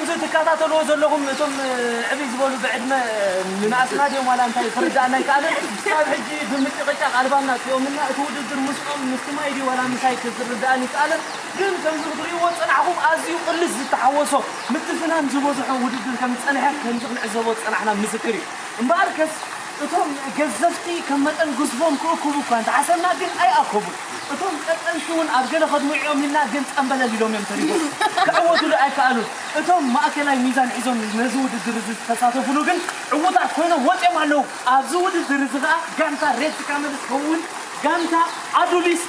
እዚ ትከታተልዎ ዘለኹም እቶም ዕብይ ዝበሉ ብዕድመ ንናእስና ድዮም ዋላ እንታይ ክርዳእና ኣይከኣለን። ክሳብ ሕጂ ብምጭቕጫቕ ኣልባምና ኣጥፊኦምልና። እቲ ውድድር ምስኦም ምስ ትማይ ድዩ ዋላ ምሳይ ክርዳእኒ ኣይከኣለን። ግን ከምዚ ክትርእይዎ ዝጸናሕኩም ኣዝዩ ቅልስ ዝተሓወሶ ምትፍናን ዝበዝሖ ውድድር ከም ዝጸንሐ ከምዚ ክንዕዘቦ ዝጸናሕና ምስክር እዩ። እምበኣርከስ እቶም ገዘፍቲ ከም መጠን ግዝፎም ክእክቡ እኳ እንተሓሰብና ግን ኣይኣከቡን። እቶም ቀጠንቲ እውን ኣብ ገለ ከድምዑ እዮም ኢልና ግን ጠምበለል ኢሎም እዮም ተሪፎም። ክዕወቱሉ ኣይከኣሉን። እቶም ማእከላይ ሚዛን ሒዞም ነዚ ውድድር እዚ ዝተሳተፉሉ ግን ዕዉታት ኮይኖም ወፂኦም ኣለዉ። ኣብዚ ውድድር እዚ ከዓ ጋንታ ሬድ ካመልስ ከምኡውን ጋንታ ኣዱሊስ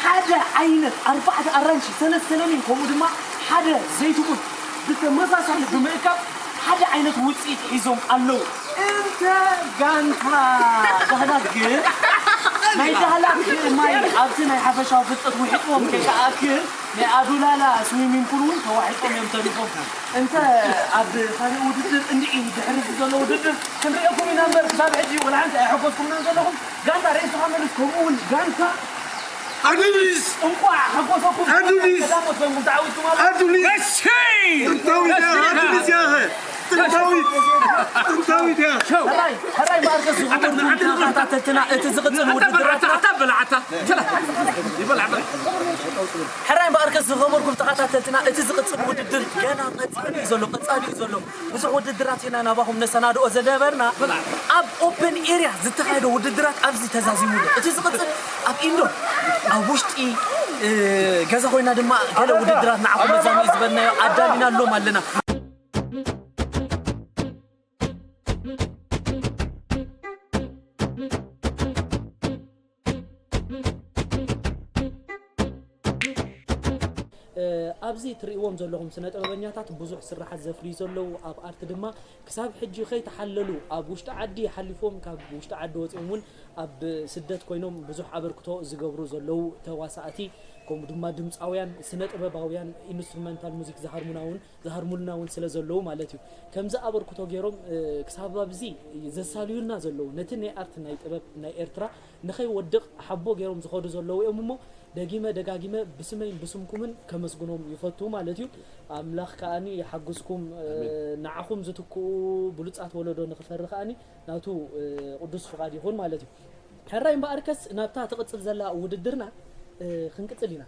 ሓደ ዓይነት ኣርባዕተ ኣራንሺ፣ ሰለስተ ለሚን ከምኡ ድማ ሓደ ዘይትኩል ብተመሳሳሊ ብምእካብ ሓደ ዓይነት ውፅኢት ሒዞም ኣለዉ። እንተ ጋንታ ዳህላክ ግን ናይ ዳህላክ ማይ ኣብቲ ናይ ሓፈሻዊ ፍልጠት ውሒጥዎም ከይከኣክል ናይ ኣዱላላ ስዊሚንግ ፑል እውን ተዋሒጦም እዮም ተሪፎም። እንተ ኣብ ካልእ ውድድር እንድዒ ድሕሪ እዚ ዘሎ ውድድር ክንሪኤኩም ኢና እምበር ክሳብ ሕጂ ወላ ሓንቲ ኣይሐጎስኩምናን ዘለኹም። ጋንታ ሬስ ተኻመልስ ከምኡ እውን ጋንታ ኣዱሊስ እንቋዕ ሓጎሰኩም። ኣዱሊስ ቀዳሞት ኮይንኩም ተዓዊትኩም ኣለኹም። ኣዱሊስ ጥንታዊት እያ። ኣዱሊስ እያ። ጥንታዊት ጥንታዊት እያ። ሕራይ ሕራይ ማርከስ ዝኸበርኩም ተኸታተልትና እቲ ዝቕጽል ውድድራትና ሕራይ ማርከስ ዝኸበርኩም ተኸታተልትና እቲ ዝቕጽል ውድድር ገና ቀጻሊ እዩ ዘሎ። ቀጻሊ እዩ ዘሎ። ብዙሕ ውድድራት ኢና ናባኹም ነሰናድኦ ዝነበርና። ኣብ ኦፕን ኤርያ ዝተኻየደ ውድድራት ኣብዚ ተዛዚሙ ኣሎ። እቲ ዝቕጽል ኣብ ኢንዶር ኣብ ውሽጢ ገዛ ኮይና ድማ ገለ ውድድራት ንዓኹም መዛንኡ ዝበልናዮ ኣዳሊና ኣሎም ኣለና። ኣብዚ ትርእይዎም ዘለኹም ስነ ጥበበኛታት ብዙሕ ስራሓት ዘፍርዩ ዘለዉ ኣብ ኣርት ድማ ክሳብ ሕጂ ከይተሓለሉ ኣብ ውሽጢ ዓዲ ሓሊፎም ካብ ውሽጢ ዓዲ ወፂኦም እውን ኣብ ስደት ኮይኖም ብዙሕ ኣበርክቶ ዝገብሩ ዘለዉ ተዋሳእቲ ከምኡ ድማ ድምፃውያን ስነ ጥበባውያን ኢንስትሩመንታል ሙዚክ ዝሃርሙና እውን ዝሃርሙልና እውን ስለ ዘለዉ ማለት እዩ ከምዚ ኣበርክቶ ገይሮም ክሳብ ኣብዚ ዘሳልዩልና ዘለዉ ነቲ ናይ ኣርት ናይ ጥበብ ናይ ኤርትራ ንኸይወድቕ ሓቦ ገይሮም ዝኸዱ ዘለዉ እዮም እሞ ደጊመ ደጋጊመ ብስመይን ብስምኩምን ከመስግኖም ይፈቱ ማለት እዩ። ኣምላኽ ከኣኒ ይሓግዝኩም። ንዓኹም ዝትክኡ ብሉጻት ወለዶ ንኽፈሪ ከኣኒ ናቱ ቅዱስ ፍቓድ ይኹን ማለት እዩ። ሕራይ እምበኣርከስ ናብታ ትቕጽል ዘላ ውድድርና ክንቅጽል ኢና።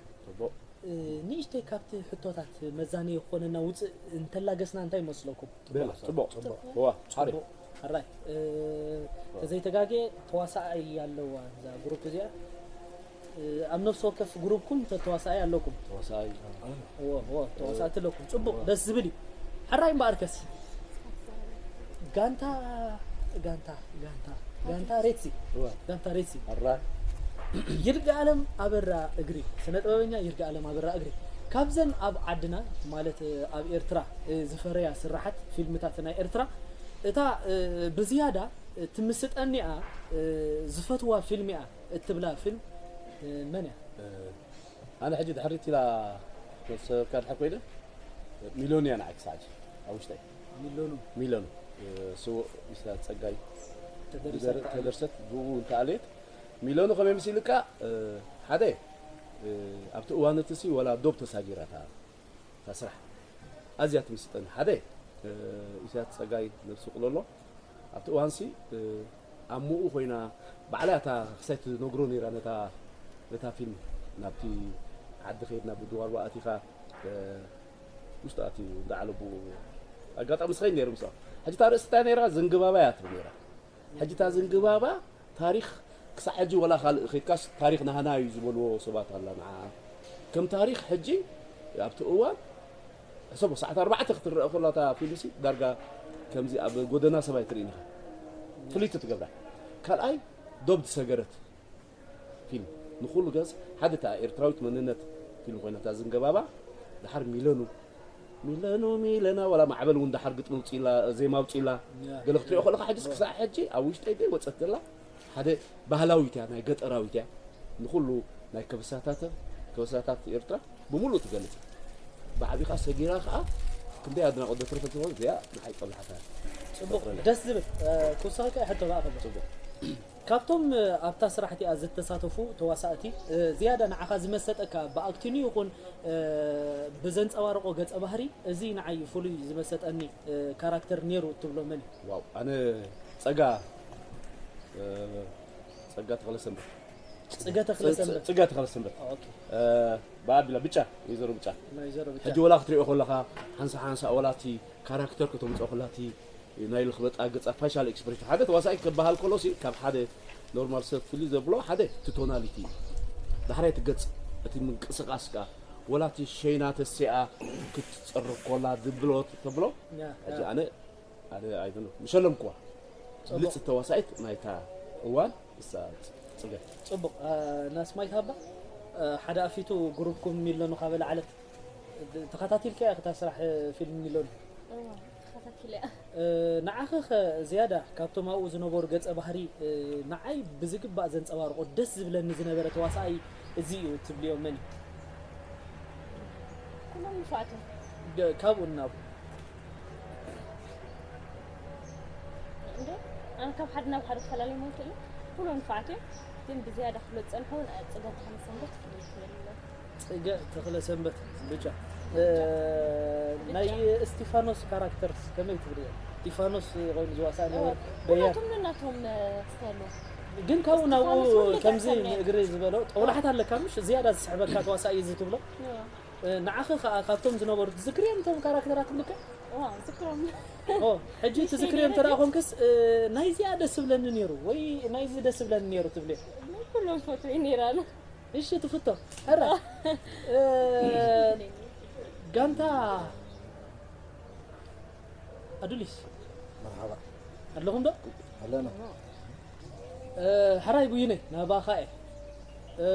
ንእሽተይ ካብቲ ሕቶታት መዛነዪ ክኾነና ውፅእ እንተላገስና እንታይ ይመስለኩም? ጽቡቕ። እዋ፣ ሓሪፍ። ሕራይ ተዘይተጋጌ ተዋሳኣይ ኣለዋ እዛ ግሩፕ እዚኣ። ኣብ ነፍሲ ወከፍ ግሩፕኩም ተዋሳኣይ ኣለኩም። ተዋሳኣይ እዎ እዎ ተዋሳእቲ ኣለኩም። ጽቡቕ ደስ ዝብል እዩ። ሕራይ እምበኣርከስ ጋንታ ጋንታ ጋንታ ጋንታ ሬትሲ ጋንታ ሬትሲ ሕራይ ይርጋለም ኣበራ እግሪ ስነ ጥበበኛ ይርጋለም ኣበራ እግሪ ካብዘን ኣብ ዓድና ማለት ኣብ ኤርትራ ዝፈረያ ስራሓት ፊልምታት ናይ ኤርትራ እታ ብዝያዳ ትምስጠኒኣ ዝፈትዋ ፊልም እያ እትብላ ፊልም መን እያ? ኣነ ሕጂ ድሕሪት ኢላ ሰብካ ድሕር ኮይነ ሚሎን እያ ንዓይ ክሳዕ ሕጂ ኣብ ውሽጠይ ሚሎኑ ሚሎኑ ስውእ ኢሳያስ ጸጋይ ተደርሰት ብኡ እንተኣልየት ሚሎኑ ከመይ ምስ ኢልካ ሓደ ኣብቲ እዋን እቲ ሲ ወላ ዶብ ተሳጊራ እታ ስራሕ ኣዝያ ትምስጠኒ ሓደ ኢሳያስ ጸጋይ ነብሱ ቅለሎ ኣብቲ እዋንሲ ኣብ ምኡ ኮይና ባዕላ እታ ክሳይ ትነግሮ ነይራ ነታ ነታ ፊልም ናብቲ ዓዲ ከይድና ብድዋርባ ኣቲኻ ውሽጢ ኣትዩ እንዳዓለቡ ኣጋጣሚ ስኸይ ነይሩ ምስኣ ሕጂ እታ ርእስቲ እንታይ ነይራ ዝንግባባ እያ ትብል ነይራ ሕጂ እታ ዝንግባባ ታሪኽ ክሳዕ ሕጂ ወላ ካልእ ከይድካስ ታሪኽ ናህና እዩ ዝበልዎ ሰባት ኣላ ንዓ ከም ታሪኽ ሕጂ ኣብቲ እዋን ሕሰቦ ሰዓት ኣርባዕተ ክትረአ ከላ እታ ፊልምሲ ዳርጋ ከምዚ ኣብ ጎደና ሰብ ኣይትርእን ኢኻ ፍልይቲ ትገብራ ካልኣይ ዶብ ዝሰገረት ፊልም ንኩሉ ገዝ ሓደ እታ ኤርትራዊት መንነት ፊልም ኮይና እታ ዝንገባባ ድሓር ሚለኑ ሚለኑ ሚለና ዋላ ማዕበል እውን ድሓር ግጥሚ ውፅኢላ ዜማ ውፅኢላ ገለ ክትሪኦ ከለካ ሕጅስ ክሳዕ ሕጂ ኣብ ውሽጠይ ደይ ወፀት ዘላ ሓደ ባህላዊት እያ ናይ ገጠራዊት እያ ንኩሉ ናይ ከበሳታት ከበሳታት ኤርትራ ብምሉእ ትገልጽ ብዓቢኻ ሰጊራ ከዓ ክንደይ ኣድናቆት ዘትረፈት ዝኾነ እዚኣ ንዓይ ጸብላሓታ ጽቡቅ ደስ ዝብል ኩሳካ ሕቶ በኣ ከሎ ጽቡቅ ካብቶም ኣብታ ስራሕ እቲኣ ዝተሳተፉ ተዋሳእቲ ዝያዳ ንዓኻ ዝመሰጠካ ብኣክቲንግ ይኹን ብዘንጸባርቆ ገጸ ባህሪ እዚ ንዓይ ፍሉይ ዝመሰጠኒ ካራክተር ነይሩ እትብሎ መን እዩ? ዋው ኣነ ጸጋ ጸጋ ተኽለ ሰንበት ጽገ ተኽለ ሰንበት። ጽጋ ተኽለ ሰንበት ኦኬ። ብኣቢላ ብጫ ወይዘሮ ብጫ ናይ ዘሮ ብቻ። ሕጂ ወላ ክትሪኦ ከለኻ ሓንሳ ሓንሳ ወላቲ ካራክተር ከተምፅኦ ከላቲ ናይ ልኽበጣ ገፃ ፋሻል ኤክስፕሬሽን ሓደ ተዋሳኢ ክበሃል ከሎ ሲ ካብ ሓደ ኖርማል ሰብ ፍልይ ዘብሎ ሓደ እቲ ቶናሊቲ እዩ። ዳሕራይ እቲ ገፅ እቲ ምንቅስቃስ ከዓ ወላ እቲ ሸይና ተሲኣ ክትፀርብ ኮላ ድብሎ ተብሎ ያ፣ ሕጂ ያ። ኣነ ኣነ ኣይደሎ ምሸለምኩዋ ብልፅቲ ተዋሳኢት ናይታ እዋን እሳ ፅገ ጽቡቕ። ናስማይት ሃባ ሓደ ኣፊቱ ግሩፕኩም ሚለኑ ካበ ላዕለት ተኸታቲልካ እያ ክታ ስራሕ ፊልም ሚለኑ እዋ ተኸታቲለ ንዓኸ ኸ ዝያዳ ካብቶም ኣብኡ ዝነበሩ ገጸ ባህሪ ንዓይ ብዝግባእ ዘንጸባርቆ ደስ ዝብለኒ ዝነበረ ተዋሳኣይ እዚ እዩ ትብልዮ መን እዩ? ኩሎም ንፋዕቶም ደ- ካብኡ እናቡ እንዶ ኣነ ካብ ሓደ ናብ ሓደ ክፈላለዮም ኣይክእልን ኩሎም ንፋዕት እዮም ግን ብዝያዳ ክፍለጥ ዝፀንሑ እውን ፅገም ተኽለ ሰንበት ፍልይ ክብል ጽገ ተኽለ ሰንበት ብጫ እ፣ ናይ እስቲፋኖስ ካራክተርስ ከመይ ትብልዮ? እስቲፋኖስ ኮይኑ ዝዋሳእ ነበር በያር ኩላቶም ነናቶም ስታይሎ ግን ካብኡ ናብኡ እስቲፋኖስ እውን ከምዚ ይጠቅሰኒ። ንእግሪ ዝበሎ ጦብላሕት ኣለካ ምሽ ዝያዳ ዝስሕበካ ተዋሳኢ እዚ ትብሎ እ፣ ንዓኸ ከዓ ካብቶም ዝነበሩ ትዝክርዮም እቶም ካራክተራት ትብልካ ዋ ዝክሮም ኦ፣ ሕጂ ትዝክርዮ እንተ ደኣ ኮንክስ እ፣ ናይዚኣ ደስ ዝብለኒ ነይሩ ወይ ናይዚ ደስ ዝብለኒ ነይሩ ትብልዮ? ኩሎም ፈትወ ነይራሉ እሺ ትፍቶ ሕራ እ፣ ጋንታ ኣዱሊስ መርሓባ ኣለኹም ዶ? ኣለና እ፣ ሕራይ ቡይነ ናባኻ እየ እ፣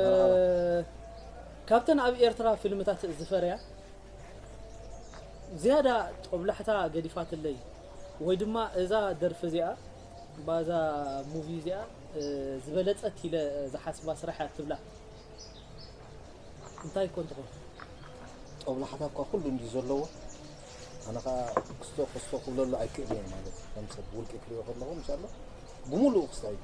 ካብተን ኣብ ኤርትራ ፊልምታት ዝፈረያ ዝያዳ ጦብላሕታ ገዲፋትለይ ወይ ድማ እዛ ደርፊ እዚኣ ባዛ ሙቪ እዚኣ እ፣ ዝበለጸት ኢለ ዝሓስባ ስራሕ እያ ትብላ እንታይ ኮን ትኾን? ጦብላሕታ እኳ ኩሉ እንዲ ዘለዎ ኣነ ከዓ ክስቶ ክስቶ ክብለሉ ኣይክእል እየ ማለት እዩ። ከም ሰብ ውልቂ ክሪኦ ከለኹ ምሻሎ ብምሉኡ ክስታይ